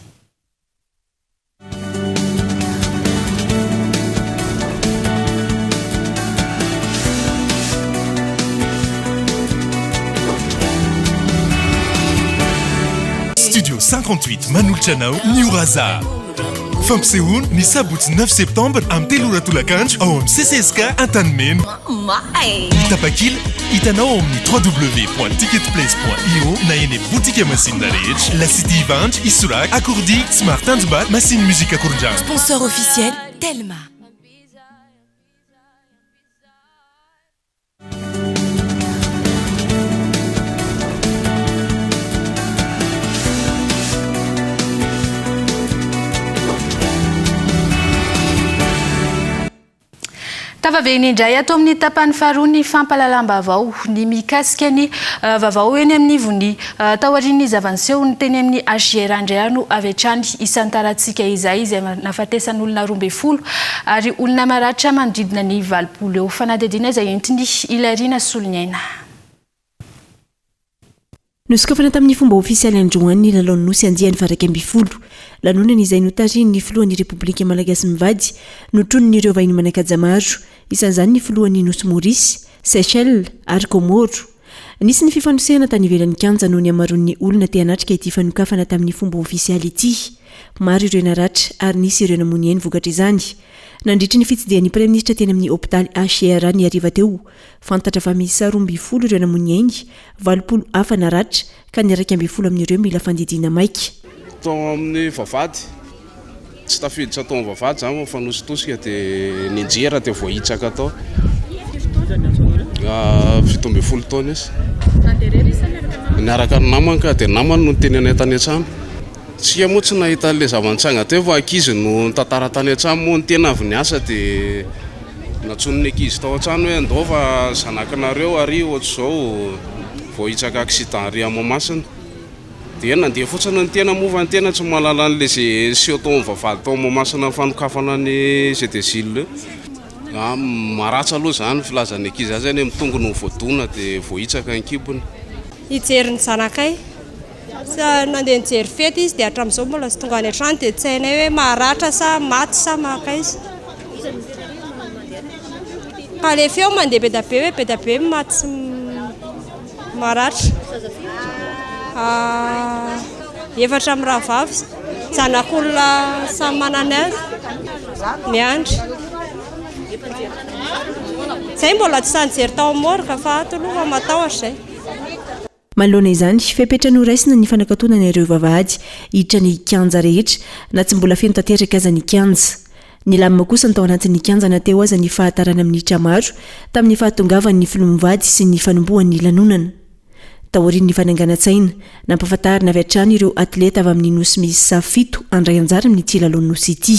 Studio 58 manolotra anao ny Oraza. Fampisehoana ny sabotsy 9 septembre amin'ny 3 ora tolakandro ao amin'ny CCSK Antanimena. Ny tapakila hitanao ao amin'ny www.ticketplace.io na eny boutique Masina rehetra. La City Ivandry, Isoraka, Akoordia, Smart Tanjombato, Masine Musique Akorondrano. Sponsor officiel Telma. Tafaverina indray ato amin'ny tapany faharoa ny fampahalalam-baovao ny mikasika ny vaovao eny anivon'ny taorian'ny zava-niseho ny teny amin'ny HJR Andriano avy hatrany isantarantsika izay izay nahafatesan'olona 12 ary olona maratra manodidina ny 80 eo. Fanadihadiana izay entin'i Hilariana Soloniaina. Nosokafana tamin'ny fomba ofisialy androany ny lalaon'ny Nosy andiany faha 11. Lanonana izay notarihin'ny filohan'ny Repoblika Malagasy mivady, notronin'ireo vahiny manan-kaja maro, isan'izany ny filohan'ny Nosy Maurice, Seychelles ary Comores. Nisy ny fifanosehana tany ivelan'ny kianja noho ny hamaroan'ny olona te hanatrika ity fanokafana tamin'ny fomba ofisialy ity. Maro ireo naratra ary nisy ireo namoy ny ainy vokatr'izany. Nandritry ny fitsidihan'ny Praiminisitra teny amin'ny hopitaly HCRA ny hariva teo, Fantatra fa miisa 12 ireo namoy ny ainy, 80 hafa naratra, ka ny 11 amin'ireo mila fandidiana maika. Tao amin'ny vavahady, tsy tafiditra tao amin'ny vavahady izany fa mifanositosika dia nianjera dia voahitsaka tao. 17 taona izy. Niaraka ny namany ka dia namany no niteny anay tany an-trano. Tsika moa tsy nahita an'ilay zava-nitranga teo fa ankizy no nitantara tany an-trano moa ny tena avy niasa dia nantsoin'ny ankizy tao an-trano hoe andao fa zanakinareo ary ohatr'izao voahitsaka accident ary à Mahamasina. Dia nandeha fotsiny ny tena moa fa ny tena tsy mahalala an'ilay ze niseho tao amin'ny vavahady tao Mahamasina fanokafana ny Jeux des Îles io. Maratra aloha izany filazan'ny ankizy azy any amin'ny tongony no voadona dia voahitsaka ny kibony. Hijery ny zanakay. Nandeha nijery fety izy dia hatramin'izao mbola tsy tonga any an-trano dia tsy hainay hoe maratra sa maty sa mankaiza. Fa le feo mandeha be dia be hoe be dia be ny maty sy maratra. Efatra mirahavavy, zanak'olona samy manana ny azy, miandry. Zay mbola tsy sahy nijery tao amin'ny morgue fa ato aloha fa matahotra izay. Manoloana izany, fepetra noraisina ny fanakatonana ireo vavahady hiditra ny kianja rehetra na tsy mbola feno tanteraka aza ny kianja. Nilamina kosa ny tao anatin'ny kianja na teo aza ny fahatarana minitra maro tamin'ny fahatongavan'ny filoha mivady sy ny fanombohan'ny lanonana. Taorian'ny fananganan-tsaina, nampahafantarina avy hatrany ireo atleta avy amin'ny nosy miisa fito handray anjara amin'ity lalaon'ny nosy ity.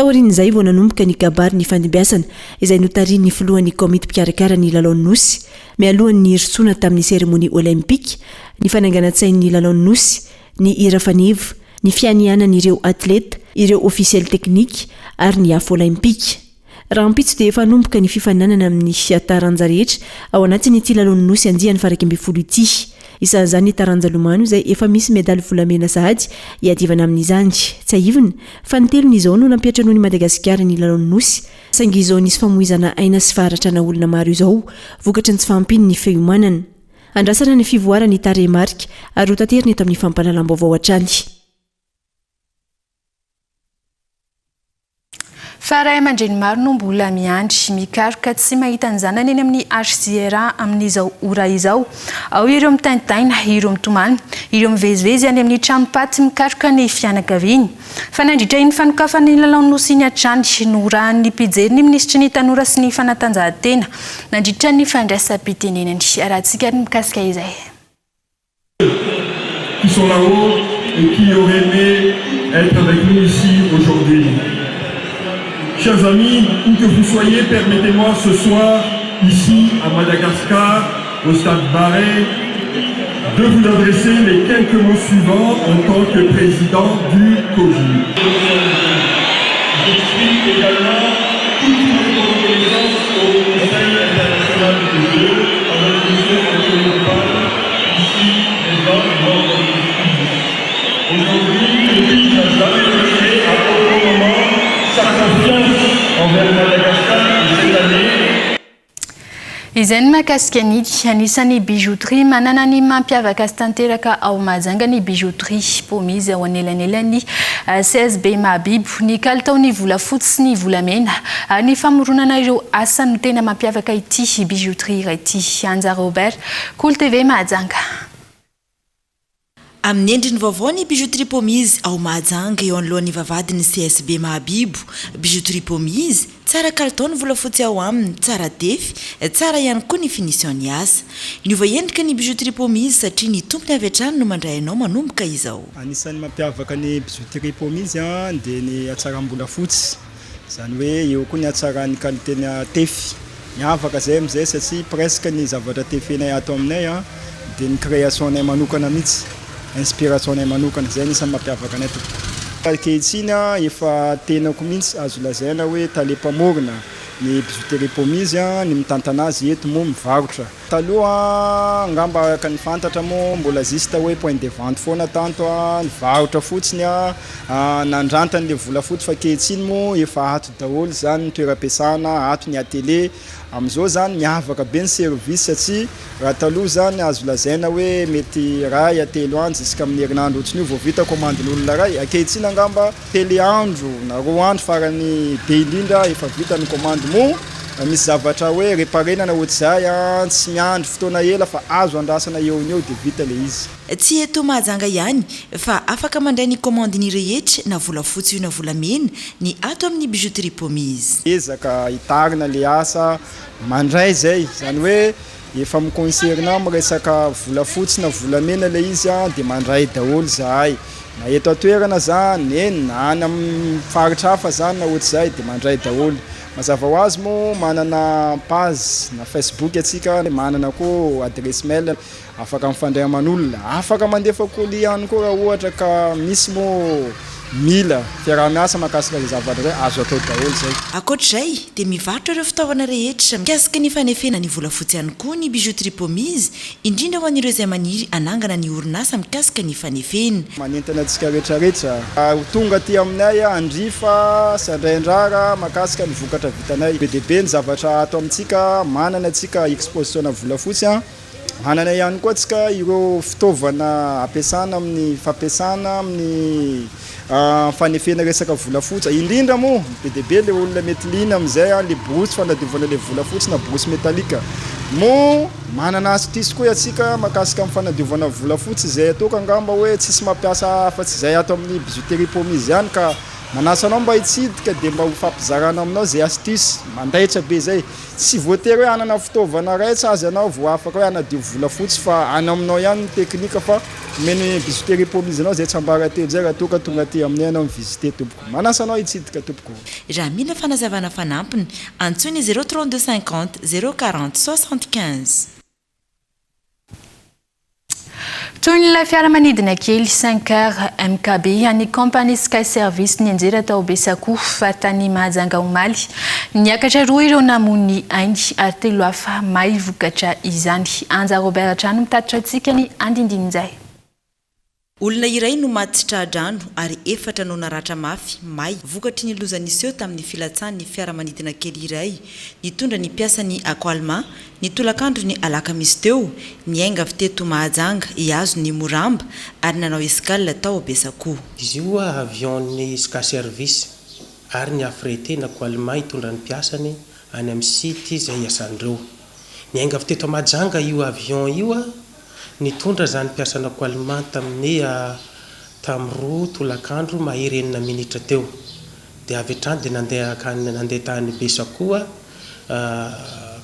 Taorian'izay vao nanomboka ny kabary nifandimbiasana izay notarihin'ny filohan'ny komity mpikarakara ny lalaon'ny Nosy mialohan'ny nirosoana tamin'ny seremonia olaimpika, ny fananganan-tsain'ny lalaon'ny Nosy, ny hira faneva, ny fianianan'ireo atleta, ireo ofisialy teknika ary ny afo olaimpika. Rahampitso dia efa hanomboka ny fifaninanana amin'ny taranja rehetra ao anatin'ity lalaon'ny Nosy andiany faha-11 ity. Isan'izany ny taranja lomano izay efa misy medaly volamena sahady hiadivana amin'izany. Tsiahivina fa ny telony izao no nampiantranoan'i Madagasikara ny lalaon'ny Nosy, saingy izao nisy famoizana aina sy faharatrana olona maro izao vokatry ny tsy fahampian'ny fiomanana. Andrasana ny fivoaran'ny tarehimarika ary hotaterina eto amin'ny fampahalalam-baovao hatrany. Fa ray aman-dreny maro no mbola miandry, mikaroka tsy mahita ny zanany eny amin'ny HJRA amin'izao ora izao. Ao ireo mitaintaina, ireo mitomany, ireo mivezivezy any amin'ny tranom-paty mikaroka ny fianakaviany. Fa nandritra iny fanokafana ny lalaon'ny Nosy iny hatrany, norahan'ny mpijery ny minisitry ny Tanora sy ny Fanatanjahantena nandritra ny fandraisam-pitenenany. Arahantsika ny mikasika izay. Qui sont là-haut et qui auraient aimé être avec nous ici aujourd'hui. Chers amis, où que vous soyez, permettez-moi ce soir, ici à Madagascar, au stade Barret, de vous adresser les quelques mots suivants en tant que président du COJI. J'exprime également toute notre reconnaissance au Conseil international du jeu, avec M. Antonio Pan, ici présent et membre du Aujourd'hui, le pays n'a jamais retiré à aucun moment sa confiance envers Madagascar et cette année, Izay ny mahakasika ny anisan'ny bijouterie manana ny mampiavaka azy tanteraka ao Mahajanga ny bijouterie Pomizy ao anelanelan'ny CSB Mahabibo. Ny kalitaon'ny volafotsy sy ny volamena ary ny famoronana ireo asa no tena mampiavaka ity bijouterie iray ity. Anja Robert, Kolo TV Mahajanga. Amin'ny endriny vaovao ny Bijouterie Pomizy ao Mahajanga eo anoloan'ny vavahadin'ny CSB Mahabibo. Bijouterie Pomizy, tsara kalitao ny volafotsy ao aminy, tsara tefy, tsara ihany koa ny finition ny asa. Niova endrika ny Bijouterie Pomizy satria ny tompony avy hatrany no mandray anao manomboka izao. Anisan'ny mampiavaka ny Bijouterie Pomizy dia ny hatsaram-bolafotsy. Izany hoe eo koa ny hatsaran'ny qualité-na tefy. Miavaka izay amin'izay satria presque ny zavatra tefenay ato aminay dia ny création-nay manokana mihitsy, inspiration-nay manokana. Izay anisan'ny mampiavaka anay tompoko. Ankehitriny efa tenako mihitsy azo lazaina hoe tale mpamorona ny bijouterie Pomizy, ny mitantana azy eto moa mivarotra. Taloha angamba araka ny fantatra moa mbola juste hoe point de vente foana tanto nivarotra fotsiny nandranta an'le volafotsy fa ankehitriny moa efa ato daholo zany ny toeram-piasana, ato ny atelier, amizao zany miavaka be ny service satria raha taloha zany azo lazaina hoe mety iray à telo andro jusqu'amin'ny herinandro ohatran'io vao vita commande-n'olona iray, ankehitriny angamba Telo andro na roa andro farany be indrindra efa vita ny commande moa misy zavatra hoe reparena na ohatr'izay an, tsy miandry fotoana ela fa azo andrasana eo no eo dia vita ilay izy. Tsy eto Mahajanga ihany fa afaka mandray ny commande-ny rehetra na volafotsy io na volamena ny ato amin'ny bijouterie Pomiz. Ezaka hitarina ilay asa mandray izay, izany hoe efa mi-concerne amin'ny resaka volafotsy na volamena ilay izy an dia mandray daholo izahay. Na eto an-toerana zany, eny na any amin'ny faritra hafa zany na ohatr'izay dia mandray daholo. Mazava ho azy moa manana page na facebook antsika, manana koa adiresy mail afaka mifandray aman'olona. Afaka mandefa colis ihany koa raha ohatra ka misy moa mila fiaraha-miasa mahakasika izay zavatra izay, azo atao daholo izay. Ankoatra izay dia mivarotra ireo fitaovana rehetra mikasika ny fanefena ny volafotsy ihany koa ny bijouterie Pomiz Indrindra ho an'ireo izay maniry hanangana ny orinasa mikasika ny fanefena. Manentana antsika rehetrarehetra ho tonga aty aminay handrifa sy handray andrara mahakasika ny vokatra vitanay. Be dia be ny zavatra ato amintsika, manana antsika exposition-na volafotsy, manana ihany koa antsika ireo fitaovana ampiasana amin'ny fampiasana amin'ny fanefena resaka volafotsy, indrindra moa be dia be le olona mety liana amin'izay le borosy fanadiovana le volafotsy na borosy métallique moa manana astuce koa antsika mahakasika amin'ny fanadiovana volafotsy izay ataoko angamba hoe tsisy mampiasa afa-tsy izay ato amin'ny bijouterie Pomiz ihany ka. Manasa anao mba hitsidika dia mba ho fampizarana aminao izay astuce mandaitra be izay. Tsy voatery hoe hanana fitaovana raitra aza ianao vao afaka hoe hanadio volafotsy fa any aminao ihany ny teknika fa omen'ny bijouterie Pomizy anao izay tsiambaratelo izay raha toa ka tonga aty aminay ianao mi-visiter tompoko. Manasa anao hitsidika tompoko. Raha mila fanazavana fanampiny, antsoy ny zéro 32 50 zéro 40 75. Toy ny ilay fiaramanidina kely Cinq-Air MKB an'ny kaompania Sky Service nianjera tao Besakoa, faritany Mahajanga omaly. Niakatra roa ireo namoy ny ainy ary telo hafa may vokatra izany. Anja Robert hatrany mitatitra antsika ny andindinin'izay. Olona iray no maty tsy tra-drano ary efatra no naratra mafy, may, vokatry ny loza niseho tamin'ny filatsahan'ny fiaramanidina kely iray nitondra ny mpiasan'ny Aqualma ny tolakandron'ny alakamisy teo, niainga avy teto Mahajanga hihazo ny Moramba ary nanao escale tao Besakoa. Izy io avion-n'ny Sky Service ary ny affrété-n'ny Aqualma hitondra ny mpiasany any amin'ny site izay hiasan'ireo. Niainga avy teto Mahajanga io avion io nitondra izany mpiasan'ny Aqualma tamin'ny tamin'ny roa tolakandro mahery enina minitra teo. Dia avy hatrany dia nandeha hankany nandeha tany Besakoa,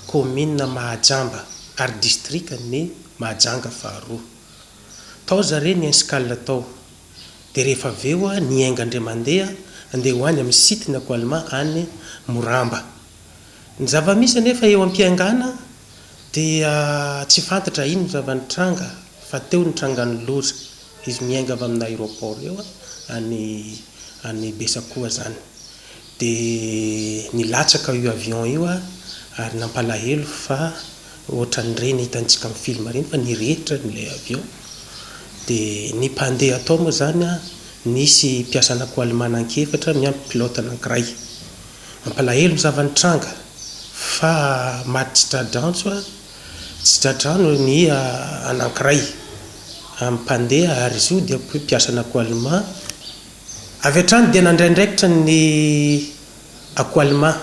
kaominina Mahajamba ary distrikan'i Mahajanga faharoa. Tao zare ny escale tao. Dia rehefa avy eo niainga indray mandeha andeha ho any amin'ny site-n'ny Aqualma any Moramba. Ny zava-misy anefa eo am-piaingàna dia tsy fantatra inona zava-nitranga fa teo ny trangan'ny loza, izy miainga avy amin'ny aéroport eo any any Besakoa zany dia nilatsaka io avion io ary nampalahelo fa ohatran'ireny hitantsika amin'ny film ireny fa nirehitra ilay avion dia ny mpandeha tao moa zany nisy mpiasan'Akoalima anankiefatra miampy pilote anankiray. Mampalahelo ny zava-nitranga fa maty tsy tra-drantso tsy tra-drano ny anankiray amin'ny mpandeha ary izy io dia mpiasan'ny Aqualma. Avy hatrany dia nandray andraikitra ny Aqualma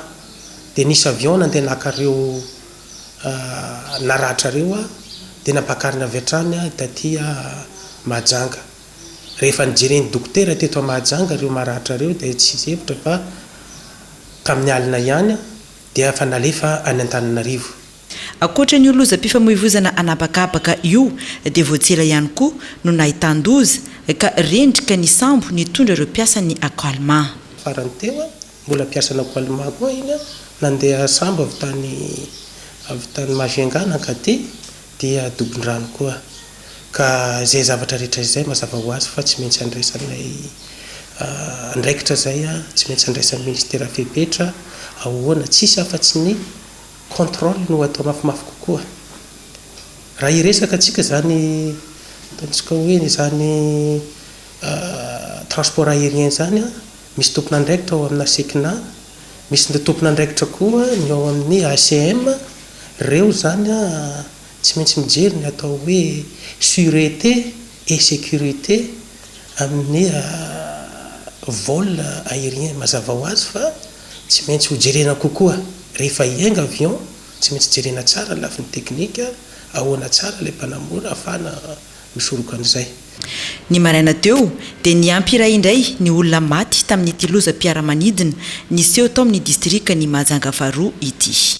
dia nisy avion nandeha naka ireo naratra ireo dia nampakarina avy hatrany taty Mahajanga. Rehefa nijeren'ny dokotera teto Mahajanga ireo maratra ireo dia tsy hisy hevitra fa tamin'ny alina ihany dia efa nalefa any Antananarivo. Ankoatra an'io lozam-pifamoivoizana an'habakabaka io dia vao tsy ela ihany koa no nahitan-doza ka rendrika ny sambo nitondra ireo mpiasan'ny Aqualma. Farany teo, mbola mpiasan'ny Aqualma koa iny, nandeha sambo avy tany avy tany Majunga nankaty dia dobon-drano koa. Ka izay zavatra rehetra izay mazava ho azy fa tsy maintsy andraisanay andraikitra izay, tsy maintsy andraisan'ny ministera fepetra, ahoana, tsisy afa-tsy ny contrôle no atao mafimafy kokoa. Raha hiresaka tsika izany ataontsika hoe izany transport aérien izany, misy tompon'andraikitra ao amina Secna, misy tompon'andraikitra koa ny ao amin'ny ACM, ireo izany tsy maintsy mijery ny atao hoe sûreté et sécurité amin'ny vol aérien. Mazava ho azy fa tsy maintsy ho jerena kokoa rehefa hiainga avion, tsy maintsy jerena tsara ny lafiny teknika, ahoana tsara ilay mpanamory ahafahana misoroka an'izay. Ny maraina teo dia niampy iray indray ny olona maty tamin'ity lozam-piaramanidina niseho tao amin'ny distrikan'i Mahajanga faharoa ity.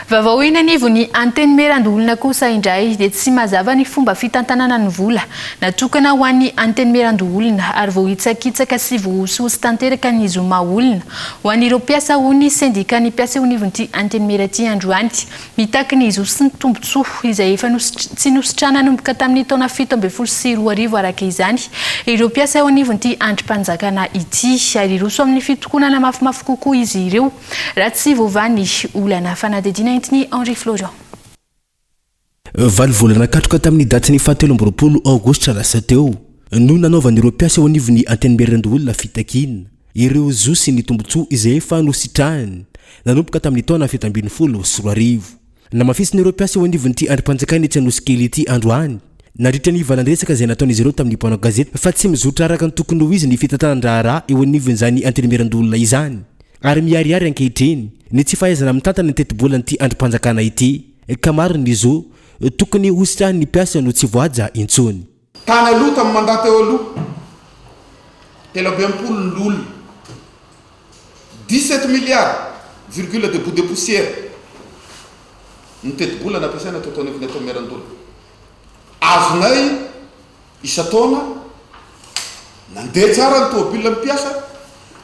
Vaovao eny anivon'ny Antenimierandoholona kosa indray dia tsy mazava ny fomba fitantanana ny vola natokana ho an'ny Antenimierandoholona ary voahitsakitsaka sy voahosihosy tanteraka ny zo maha olona ho an'ireo mpiasa hoy ny sendikan'ny mpiasa eo anivon'ity Antenimiera ity androany. Mitaky ny zo sy ny tombontsoa izay efa tsy nositrana nanomboka tamin'ny taona 2017 araka izany ireo mpiasa eo anivon'ity andrim-panjakana ity ary hiroso amin'ny fitokonana mafimafy kokoa izy ireo Raha tsy voavaha ny olana. Fanadihadiana entin'i Henri Florian. Valo volana katroka tamin'ny datin'ny fahatelo amby 20 aogositra lasa teo no nanaovan'ireo mpiasa eo anivon'ny Antenimierandoholona fitakiana ireo zo sy ny tombontsoa izay efa nositrahany nanomboka tamin'ny taona 2017. Namafisin'ireo mpiasa eo anivon'ity andrim-panjakana etsy Anosikely ity androany nandritra ny valan-dresaka izay nataon'izy ireo tamin'ny mpanao gazety fa tsy mizotra araka ny tokony ho izy ny fitantanan-draharaha eo anivon'izany Antenimierandoholona izany ary miharihary ankehitriny ny tsy fahaizana mitantana ny tetibolan'ity andrim-panjakana ity ka maro ny zo tokony hositrahan'ny mpiasa no tsy voahaja intsony. Tany aloha tamin'ny mandat teo aloha, 63 ny loholona. 17 milliards virgule de bout de poussière ny tetibola nampiasaina teto anivon'ny Antenimierandoholona. Azonay isan-taona, nandeha tsara ny tomobil ny mpiasa,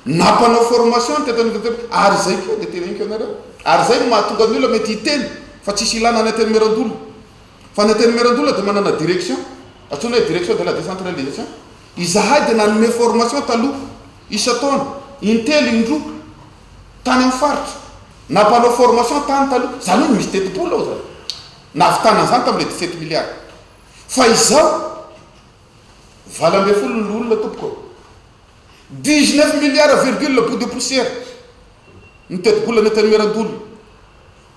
nampanao formation ny teto anivon'ny Antenimiera, ary izay koa dia teneniko anareo, ary izay no mahatonga ny olona mety hiteny fa tsisy ilana ny Antenimierandoholona. Fa ny Antenimierandoholona dia manana direction, antsoina hoe direction de la décentralisation. Izahay dia nanome formation taloha, isan-taona, intelo, indroa, tany amin'ny faritra. Nampanao formation tany taloha. Izany hoe misy tetibola ao izany. Nahavitana an'izany tamin'ilay 17 milliards. Fa izao, 18 ny loholona tompoko ô. 19 milliards virgule bout de poussière ny tetibolan'ny Antenimierandoholona.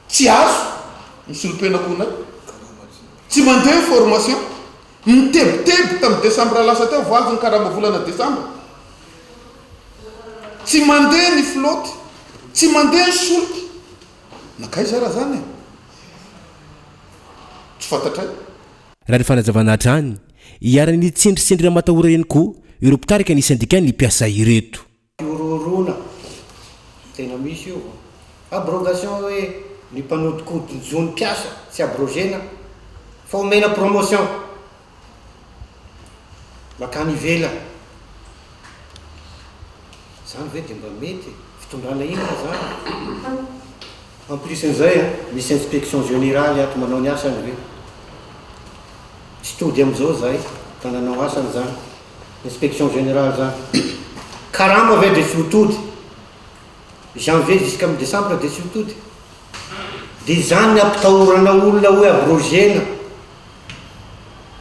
Tsy azo ny solompen'akohonay. Tsy mandeha ny formation. Nitebiteby tamin'ny desambra lasa teo vao azo ny karama volana desambra. Tsy mandeha ny flotte, tsy mandeha ny solika. Nankaiza raha zany e? Tsy fantatray. Raha ny fanazavana hatrany, iharan'ny tsindry sy ndry-ramatahora ihany koa ireo mpitarika ny sendikan'ny mpiasa ireto. Fihorohoroana, tena misy io. Abrogation hoe ny mpanodikodin-jo ny mpiasa tsy abrogena fa omena promotion makany ivelany. Zany ve dia mba mety e? Fitondrana inona zany? En plus n'izay an, misy inspection générale ato manao ny asany ve? Tsy tody amizao zahay fa nanao asany zany inspection générale zany. Karama ve dia tsy ho tody? Janvier jusqu'à décembre dia tsy ho tody? Dia izany ny ampitahorana olona hoe abrogena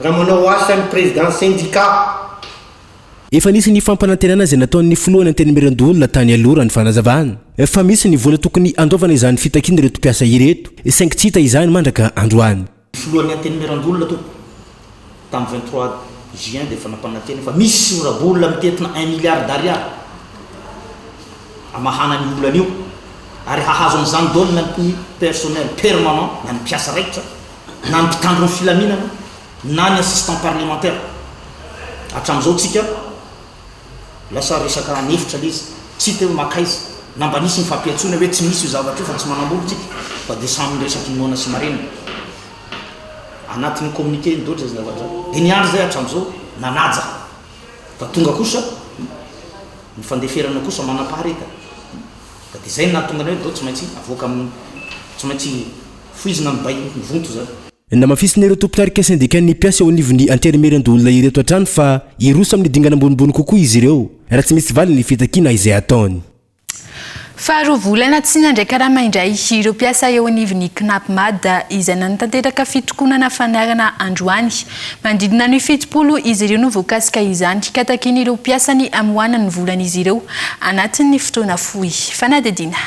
raha manao asa ny président syndicat. Efa nisy ny fampanantenana izay nataon'ny filohan'ny Antenimierandoholona tany aloha raha ny fanazavana fa misy ny vola tokony handoavana izany fitakian'ireto mpiasa ireto saingy tsy hita izany mandraka androany. Ny filohan'ny Antenimierandoholona tompoko, tamin'ny 23 juin dia efa nampanantena fa misy sora-bola mitentina un milliard d'ariary hamahana an'io olana io ary hahazo an'izany daholo na ny personnel permanent na ny mpiasa raikitra na ny mpitandro ny filaminana na ny assistant parlementaire. Hatramin'izao tsika lasa resaka an'efitra le izy, tsy hita hoe makaiza, na mba nisy ny fampiantsoana hoe tsy misy io zavatra io fa tsy manambola tsika fa dia samy miresaka inoana sy marenina anatin'ny communiqué iny daholo zay zavatra zay. Dia niandry zay hatramin'izao nanaja fa tonga kosa ny fandeferana kosa manam-paharetana ka dia zay no nahatonga anay hoe dao tsy maintsy avoaka amin'ny tsy maintsy foizina ny bay mivonto zany. Namafisin'ireo tompon'arika sendikan'ny mpiasa eo anivon'ny Antenimierandoholona ireto hatrany fa hiroso amin'ny dingana ambonimbony kokoa izy ireo raha tsy misy valiny ny fitakiana izay ataony. Faharoa volana tsy nandray karama indray ireo mpiasa eo anivon'ny Cnapmad izay nanatanteraka fitokonana fanarana androany. Manodidina ny 70 izy ireo no voakasika izany ka takian'ireo mpiasa ny hamoahana ny volan'izy ireo anatin'ny fotoana fohy. Fanadihadiana.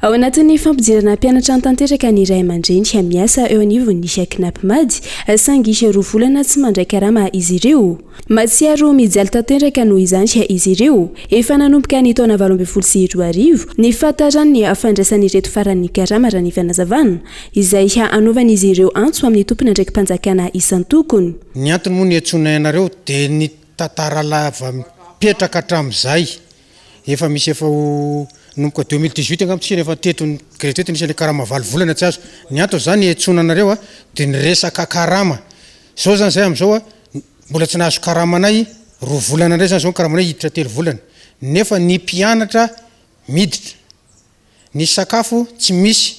Ao anatin'ny fampidirana mpianatra tanteraka ny ray aman-dreny miasa eo anivon'ny Cnapmad, saingy roa volana tsy mandray karama izy ireo. Mahatsiaro mijaly tanteraka noho izany izy ireo. Efa nanomboka ny taona 2018 ny fahataran'ny fandraisan'ireto farany ny karama raha ny fanazavana, izay hanaovan'izy ireo antso amin'ny tompon'andraiki-panjakana isan-tokony. Ny antony moa niantsoanay anareo dia ny tantara lava mipetraka hatramin'izay Efa misy efa ho nomboka 2018 angamba tsika efa teto ny grevy teto nisy an'ilay karama valo volana tsy azo. Ny antony zany iantsoana anareo a dia ny resaka karama. Zao zany zay am'zao a mbola tsy nahazo karamanay roa volana indray zany zao ny karamanay hiditra telo volana nefa ny mpianatra miditra. Ny sakafo tsy misy,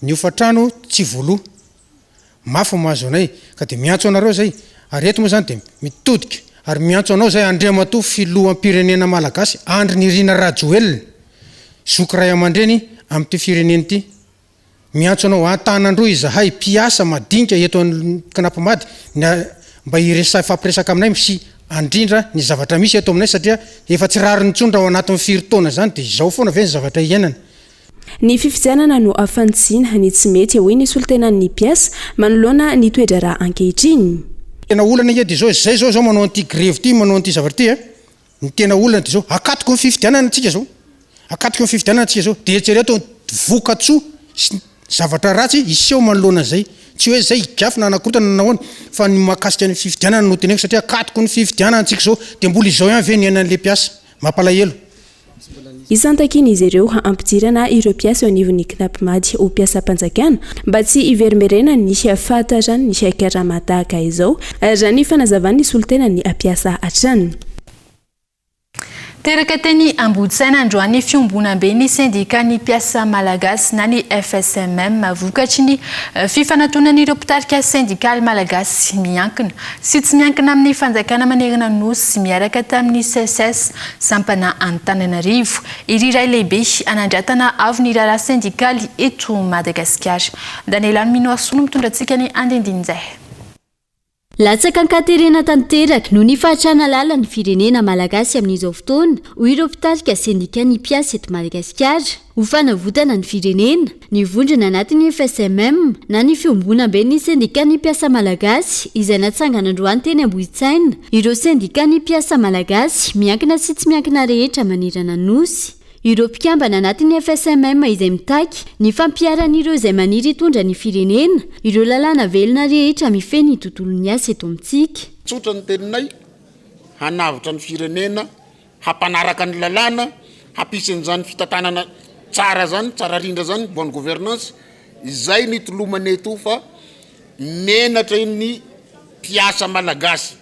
ny hofantrano tsy voaloa. Mafy ny mahazo anay ka dia miantso anareo izay ary eto moa izany dia mitodika ary miantso anao izay Andriamatoa Filoham-pirenena Malagasy Andry Nirina Rajoelina, zoky ray aman-dreny amin'ity firenena ity. Miantso anao an-tanan-droa izahay mpiasa madinika eto Cnapmad ny mba hiresa hifampiresaka aminay sy handrindra ny zavatra misy eto aminay satria efa tsy rariny intsony raha ao anatin'ny firy taona izany dia izao foana ve ny zavatra iainana. Ny fifidianana no fanitsiana ny tsy mety, hoy ny solontenan'ny mpiasa manoloana ny toe-draharaha ankehitriny. Tena olana ange dia izao, izay izao izao manao an'ity grevy ity, manao an'ity zavatra ity a, ny tena olana dia izao, akatoky ny fifidianana tsika izao, akatoky ny fifidianana tsika izao, dia eritrereto ny vokatsoa sy ny zavatra ratsy hiseho manoloana an'izay, tsy hoe izay higafy na hanakorontana na nahoana, fa ny mahakasika ny fifidianana no teneniko satria akatoky ny fifidianana tsika izao, dia mbola izao ihany ve ny iainan'ilay mpiasa, mampalahelo. Isan'ny takian'izy ireo hampidirana ireo mpiasa eo anivon'ny Cnapmad ho mpiasam-panjakana mba tsy hiverimberenan'ny fahataran'ny karama tahaka izao, raha ny fanazavan'ny solontenan'ny mpiasa hatrany. Teraka teny Amboditsaina androany ny fiombonamben'ny sendikan'ny mpiasa malagasy na ny FSMM vokatry ny fifanatonan'ireo mpitarika sendikaly malagasy miankina sy tsy miankina amin'ny fanjakana manerana ny Nosy miaraka tamin'ny Seces sampana Antananarivo. Iry iray lehibe anandratana avo ny raharaha sendikaly eto Madagasikara. Daniela Minoarisoa no mitondra antsika ny andindinin'izay. Latsaka an-katerena tanteraka noho ny fahatrana lalina ny firenena malagasy amin'izao fotoana, hoy ireo mpitarika sendikan'ny mpiasa eto Madagasikara. Ho fanavotana ny firenena, ny vondrona anatin'ny FSMM na ny Fiombonamben'ny sendikan'ny mpiasa malagasy izay natsangana androany teny Ambohitsaina, ireo sendikan'ny mpiasa malagasy miankina sy tsy miankina rehetra manerana ny Nosy. Ireo mpikambana anatin'ny FSMM izay mitaky ny fampiharan'ireo izay maniry hitondra ny firenena ireo lalàna velona rehetra mifehy ny tontolon'ny asa eto amintsika. Tsotra ny teninay, hanavotra ny firenena, hampanaraka ny lalàna, hampisy an'izany fitantanana tsara zany, tsara rindra zany, bonne gouvernance, izay no itolomana eto fa menatra ny mpiasa malagasy,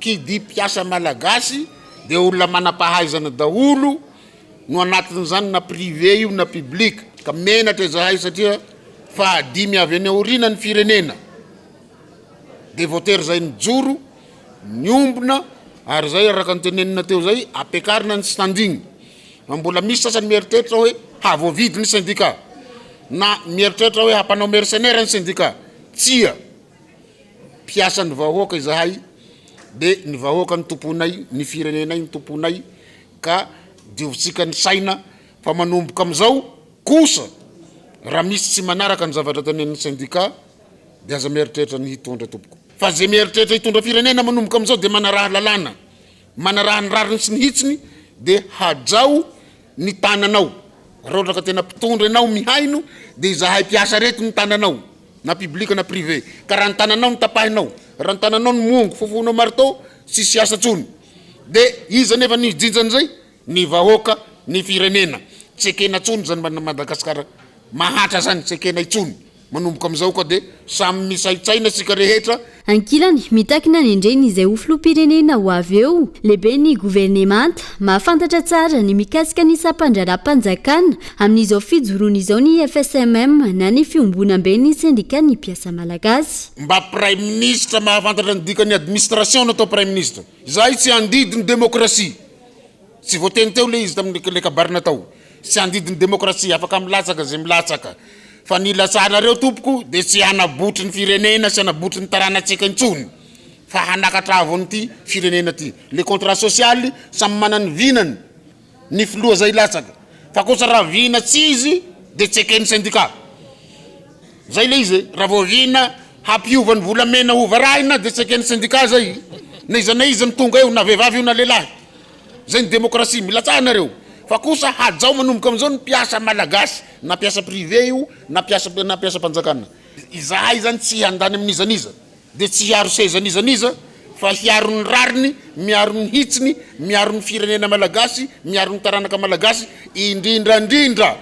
qui dit mpiasa malagasy dia olona manam-pahaizana daholo no anatin'izany na privé io na public, ka menatra izahay satria fahadimy avy any aoriana ny firenena, dia voatery izay nijoro, niombona ary izay araka ny tenenina teo izay ampiakarina ny standing, fa mbola misy sasany mieritreritra hoe hahavoavidy ny syndicat na mieritreritra hoe hampanao mercenaire ny syndicat, tsia. Mpiasan'ny vahoaka izahay de ny vahoaka no tomponay, ny firenenay no tomponay ka diovintsika ny saina fa manomboka amizao kosa raha misy tsy manaraka ny zavatra tenenin'ny syndicat de aza mieritreritra ny hitondra tompoko. Fa ze mieritreritra hitondra firenena manomboka amizao de manaraha lalàna, manaraha ny rariny sy ny hitsiny de hajao ny tananao, raha ohatra ka tena mpitondra ianao mihaino de izahay mpiasa reto ny tananao. na public na privé, ka raha ny tananao no tapahinao, raha ny tananao no mongo, fofohinao marteau, tsisy asa tsony, de iza nefa ny hijinja an'izay? Ny vahoaka, ny firenena, tsy ekena tsony zany Madagascar mahantra zany, tsy ekena intsony, manomboka amizao ka de samy misaintsaina isika rehetra. Ankilany, mitaky ny hanendreny izay ho filoham-pirenena ho avy eo, lehiben'ny governemanta, mahafantatra tsara ny mikasika ny sampan-draharaham-panjakana amin'izao fijoroany izao ny FSMM na ny Fiombonamben'ny sendikan'ny mpiasa malagasy. Mba praiminisitra mahafantatra ny dikan'ny administration no atao praiminisitra. Izahay tsy handidy ny demokrasia. Tsy voateny teo le izy tamin'le kabary natao. Tsy handidy ny demokrasia, afaka milatsaka izay milatsaka. Fa ny ilatsahanareo tompoko dia tsy hanabotry ny firenena sy hanabotry ny taranantsika intsony fa hanakatra avo an'ity firenena ity. Le contrat social samy manana ny vinany ny filoha izay hilatsaka. Fa kosa raha vina tsy izy dia tsy eken'ny syndicat. Zay le izy e, raha vao vina hampiova ny volamena ho varahina dia tsy eken'ny syndicat zay. Na iza na iza no tonga eo na vehivavy io na lehilahy. Zay ny demokrasia, milatsaha nareo fa kosa hajao manomboka amizao ny mpiasa malagasy na mpiasa privé io na mpiasa na mpiasam-panjakana. Izahay zany tsy handany amin'iza n'iza dia tsy hiaro seza n'iza n'iza fa hiaro ny rariny, miaro ny hitsiny, miaro ny firenena malagasy, miaro ny taranaka malagasy indrindra ndrindra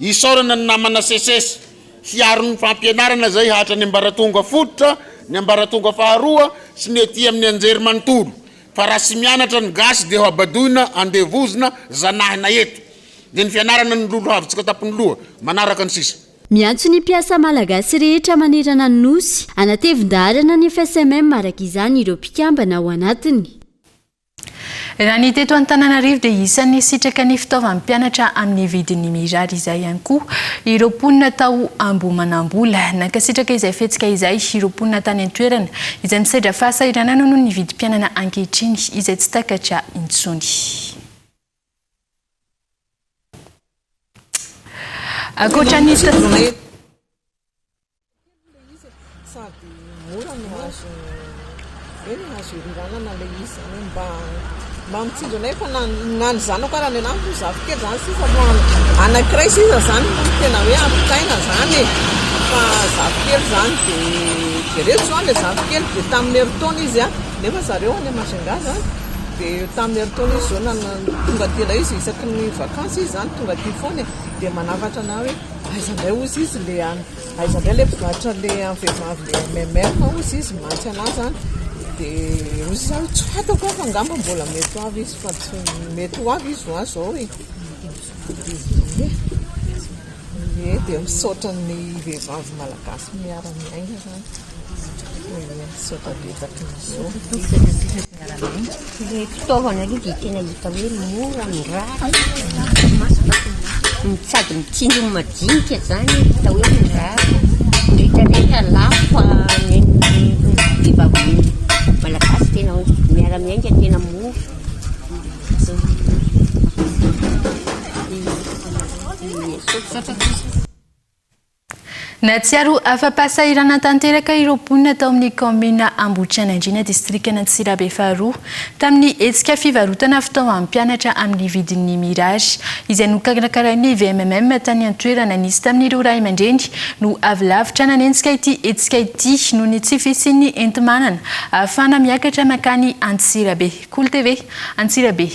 isaorana ny namana seces hiaro ny fampianarana zay hatrany ambaratonga fototra, ny ambaratonga faharoa sy ny ety amin'ny anjery manontolo. Fa raha tsy mianatra ny gasy dia ho abadoina, andevozina, zanahina eto. Dia ny fianarana no lolohavintsika tampony loha, manaraka ny sisa. Miantso ny mpiasa malagasy rehetra manerana ny Nosy hanatevin-daharana ny FSMM araka izany ireo mpikambana ao anatiny. Raha ny teto Antananarivo dia isan'ny nisitraka ny fitaovan'ny mpianatra amin'ny vidiny mirary izay ihany koa ireo mponina tao Ambohimanambola. Nankasitraka izay fihetsika izay ireo mponina tany an-toerana izay misedra fahasahiranana noho ny vidim-piainana ankehitriny izay tsy takatra intsony. Ankoatra ny. Sady mora no azo eny azo iringanana ilay izy izany hoe mba mba mitsinjo anay fa na na ny zanako ara ny anahy moa zafikely izany sisa no anankiray sisa izany no tena hoe ampitaina izany e fa zafikely izany dia jereo izao ilay zafikely dia tamin'ny herintaona izy a nefa zareo any Majunga izany. Dia tamin'ny herintaona izy izao tonga aty indray izy isaky ny vakansy izy izany tonga aty foana e. Dia manafatra anah hoe aiza indray hozy izy le any, aiza indray le mpivarotra le an'ny vehivavy le MMM hozy izy mantsy anah izany. Dia hozy izy hoe tsy fantako aho fa angamba mbola mety ho avy izy fa tsy mety ho avy izy ho izao e. Ie dia misaotra ny vehivavy malagasy miara-miainga izany. Ie, misaotra betsaka anareo. Ilay fitaovana aloha dia tena hita hoe mora mirary, sady mitsinjo ny madinika izany hita hoe mirary, ny rehetra rehetra lafo fa ny an'ny vehivavy malagasy tena miara-miainga tena mora. Nahatsiaro afa-pahasahiranana tanteraka ireo mponina tao amin'ny kaominina Ambohitrianandriana, distrikan'Antsirabe faharoa, tamin'ny hetsika fivarotana fitaovan'ny mpianatra amin'ny vidiny mirary, izay nokarakarain'ny VMMM tany an-toerana. Nisy tamin'ireo ray aman-dreny no avy lavitra nanenjika ity hetsika ity noho ny tsy fisian'ny enti-manana ahafahana miakatra mankany Antsirabe. Kolo TV, Antsirabe.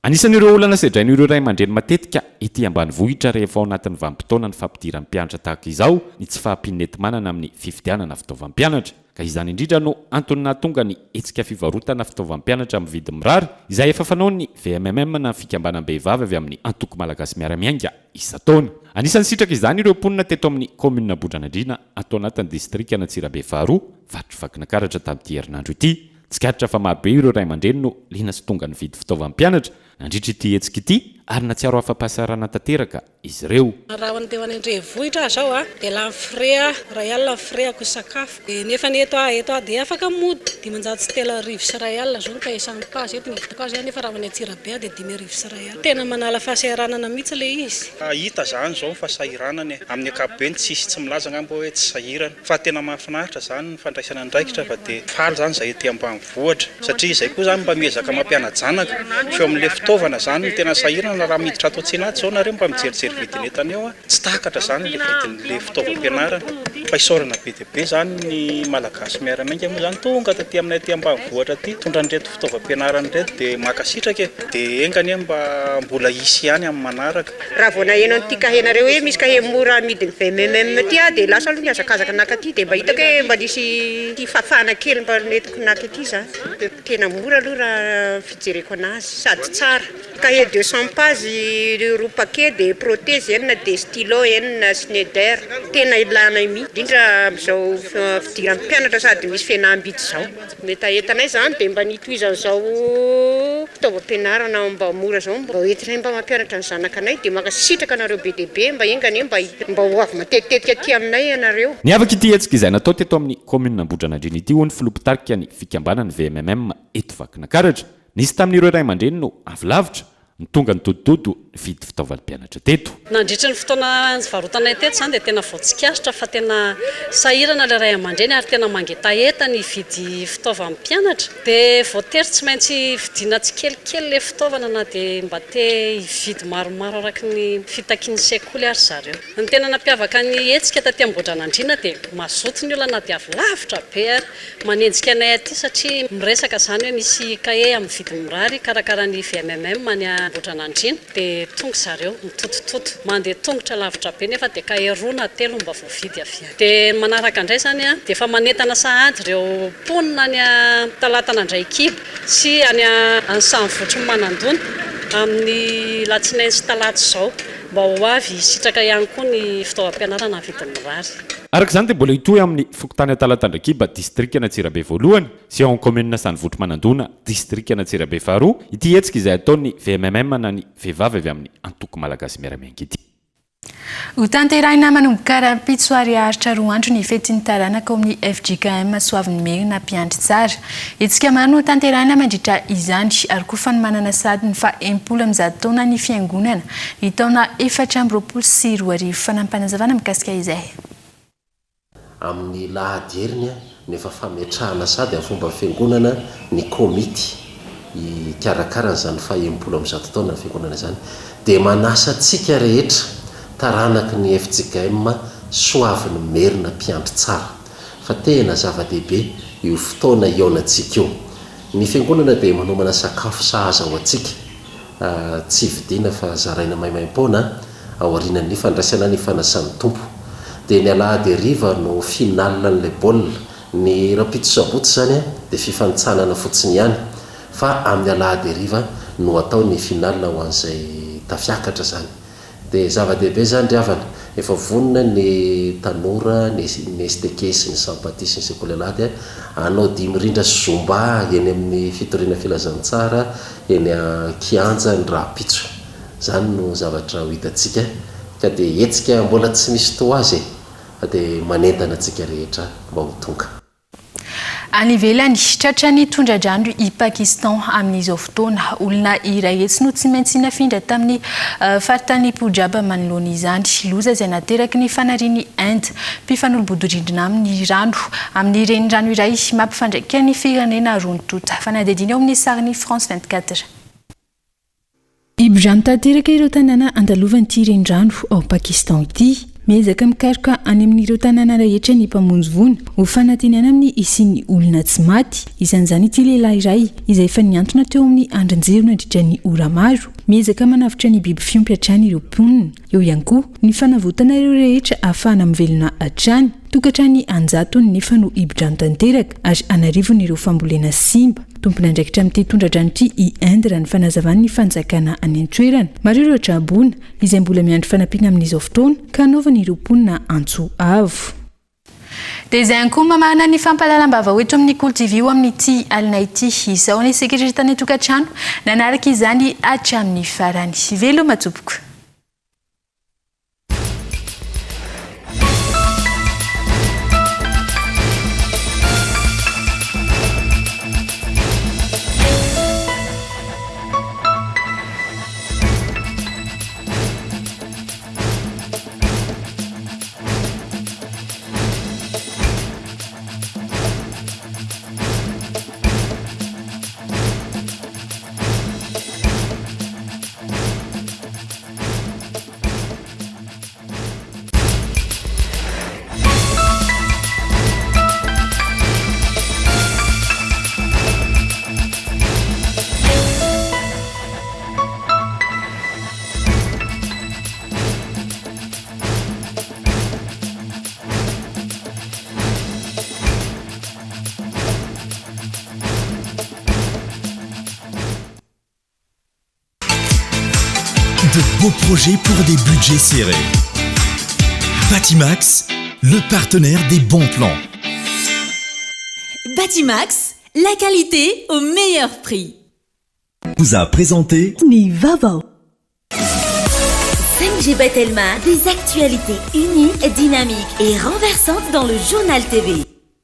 Anisan'ireo olana sedrain'ireo ray aman-dreny matetika ety ambanivohitra rehefa ao anatin'ny vanim-potoanan'ny fampidiran'ny mpianatra tahaka izao ny tsy fahampian'ny enti-manana amin'ny fividianana fitaovam-pianatra. Ka izany indrindra no antony nahatonga ny hetsika fivarotana fitaovam-pianatra amin'ny vidiny mirary izay efa fanaon'ny VMMM na fikambanam-behivavy avy amin'ny Antoko Malagasy Miara-Miainga isan-taona. Anisan'ny sitraka izany ireo mponina teto amin'ny kaominina Ambodranandriana ato anatin'ny distrikan'Antsirabe faharoa, faritry Vakinakaratra tamin'ity herinandro ity. Tsikaritra fa marobe ireo ray aman-dreny no liana sy tonga nividy fitaovam-pianatra nandritra ity hetsika ity ary nahatsiaro afa-pahasahiranana tanteraka izy ireo. Raha handeha ho any an-drenivohitra aho izao dia lany frais 1000 ny frais-ko sakafo dia nefa ny eto aho eto aho dia afaka mody 1500 izao ny cahier cent pages eto ny vidiko azy nefa raha ho any Antsirabe aho dia 1500. Tena manala fahasahiranana mihitsy ilay izy. Hita izany izao ny fahasahiranana e! Amin'ny ankapobeny tsisy tsy milaza angamba hoe tsy sahirana. Fa tena mahafinaritra zany ny fandraisana andraikitra fa dia faly zany zahay ety ambanivohitra satria izay koa zany mba miezaka mampiana-janaka fa eo amin'ilay fitaovana zany no tena sahirana raha miditra ato an-tsena ato zao nareo mba mijerijery vidin'entana eo tsy takatra zany ilay vidin'ilay fitaovam-pianarana fa isaorana be dia be zany ny Malagasy miara-miainga moa zany tonga taty aminay aty ambanivohitra aty mitondra an'ireto fitaovam-pianarana ireto dia mankasitraka e dia enga anie mba mbola hisy ihany amin'ny manaraka. Raha vao naheno an'ity kahie-nareo hoe misy kahie mora amidin'ny VMMM ity aho dia lasa aloha nihazakazaka naka aty dia mba hitako hoe mba nisy fahafahana kely mba nentiko naka ity za. Tena mora aloha raha ny fijereko anazy sady tsara. Kahie 200 pages roa paquet dia protège enina dia stylo enina Schneider. Tena ilanay mihitsy indrindra amin'izao fidiran'ny mpianatra sady misy fihenam-bidy izao. Ny hetahetanay izany dia mba ny hitohizan'izao fitaovam-pianarana mba mora izao mba ho entinay mba mampianatra ny zanakanay dia mankasitraka anareo be dia be mba enga anie mba mba ho avy matetitetika aty aminay ianareo. Niavaka ity hetsika izay natao teto amin'ny kaominina Ambodranandriana ity hoy ny filoha mpitarika ny fikambanana VMMM eto Vakinakaratra. Nisy tamin'ireo ray aman-dreny no avy lavitra no tonga nidodododo nividy fitaovan'ny mpianatra teto. Nandritra ny fotoana nivarotanay teto izany dia tena voatsikaritra fa tena sahirana ilay ray aman-dreny ary tena mangetaheta ny hividy fitaovan'ny mpianatra. Dia voatery tsy maintsy vidiana tsikelikely ilay fitaovana na dia mba te hividy maromaro araka ny fitakian'ny sekoly ary zareo. Ny tena nampiavaka ny hetsika taty Ambohidranandriana dia mazoto ny olona na dia avy lavitra be ary. Manenjika anay aty satria miresaka izany hoe misy kahie amin'ny vidiny mirary karakarain'ny VMMM any Ambohidranandriana dia tonga zareo mitotototo mandeha tongotra lavitra be nefa dia kahie roa na telo no mba voavidy avy any. Dia ny manaraka indray izany dia efa manentana sahady ireo mponina any Talatan'Andraikiba sy any Antsahavotrony Manandona amin'ny latsinainy sy talata izao mba ho avy hisitraka ihany koa ny fitaovam-pianarana amin'ny vidiny mirary. Araka izany dia mbola hitohy amin'ny fokontany Antalatandrakiba, distrikan'Antsirabe voalohany, sy ao amin'ny kaominina Sanivotry Manandona, distrikan'Antsirabe faharoa, ity hetsika izay ataon'ny VMMM na ny Vehivavy avy amin'ny Antoko Malagasy Miara-Miainga ity. Hotanterahina manomboka rahampitso ary haharitra roa andro ny fetin'ny taranaka ao amin'ny fjkm Soavinimerina Mpiandry Tsara. Hetsika maro no hotanterahina mandritra izany ary koa fanomanana sahady ny faha 160 taona ny fiangonana ny taona 2024. Fanampinazavana mikasika izay. Amin'ny lahady heriny no efa fametrahana sady amin'ny fomba fiangonana ny komity hikarakara an'izany faha 160 taona ny fiangonana izany. Dia manasa antsika rehetra taranaky ny fjkm Soavin'ny Merina Mpiandry Tsara fa tena zava-dehibe io fotoana hihaonantsika io. Ny fiangonana dia manomana sakafo sahaza ho antsika, tsy vidiana fa zaraina maimaimpoana aorianan'ny fandraisana ny fanasan'ny Tompo. Dia ny alahady hariva no finale an'ilay baolina. Ny rahampitso sabotsy izany dia fifanintsanana fotsiny ihany fa amin'ny alahady hariva no atao ny finale ho an'izay tafiakatra izany. Dia zava-dehibe izany ry havana, efa vonona ny tanora, ny ny STK sy ny Sampati sy ny Sekoly Alahady hanao dihy mirindra sy zumba eny amin'ny fitoriana filazantsara eny an-kianja ny rahampitso. Izany no zavatra ho hitantsika ka dia hetsika mbola tsy misy toa azy e! Fa dia manentana antsika rehetra mba ho tonga. Any ivelany, tratran'ny tondra-drano i Pakistan amin'izao fotoana. Olona iray hetsy no tsy maintsy nafindra tamin'ny faritanin'i Punjab manoloana izany. Loza izay nateraky ny fanarian'i Inde, mpifanolo-bodirindrina aminy rano, amin'ny renirano iray mampifandraika ny firenena roa tonta. Fanadihadiana eo amin'ny sarin'ny France 24. Hibodrano tanteraka ireo tanàna andalovan'ity renirano ao Pakistan ity. Miezaka mikaroka any amin'ireo tanàna rehetra ny mpamonjy voina ho fanantenana amin'ny hisian'ny olona tsy maty. Isan'izany ity lehilahy iray izay efa nihantona teo amin'ny andrin-jiro nandritra ny ora maro. Miezaka manavotra ny biby fiompy hatrany ireo mponina. Eo ihany koa ny fanavotana ireo rehetra ahafahana mivelona hatrany. Tokantrano an-jatony nefa no hibodrano tanteraka ary an'arivony ireo fambolena simba. Tompon'andraikitra amin'ity tondra-drano ity i Inde raha ny fanazavan'ny fanjakana any an-toerana. Maro ireo traboina izay mbola miandry fanampiana amin'izao fotoana ka hanaovan'ireo mponina antso avo. Dia izay ihany koa mamarana ny fampahalalam-baovao eto amin'ny Kolo TV ho amin'ity alina ity. Izao ny sekretera tany an-tokantrano nanaraka izany hatramin'ny farany. Veloma tompoko. De beaux projets pour des budgets serrés. Batimax, le partenaire des bons plans. Batimax, la qualité au meilleur prix. Vous a présenté Ny vaovao. 5G by Telma, des actualités uniques, dynamiques et renversantes dans le journal TV.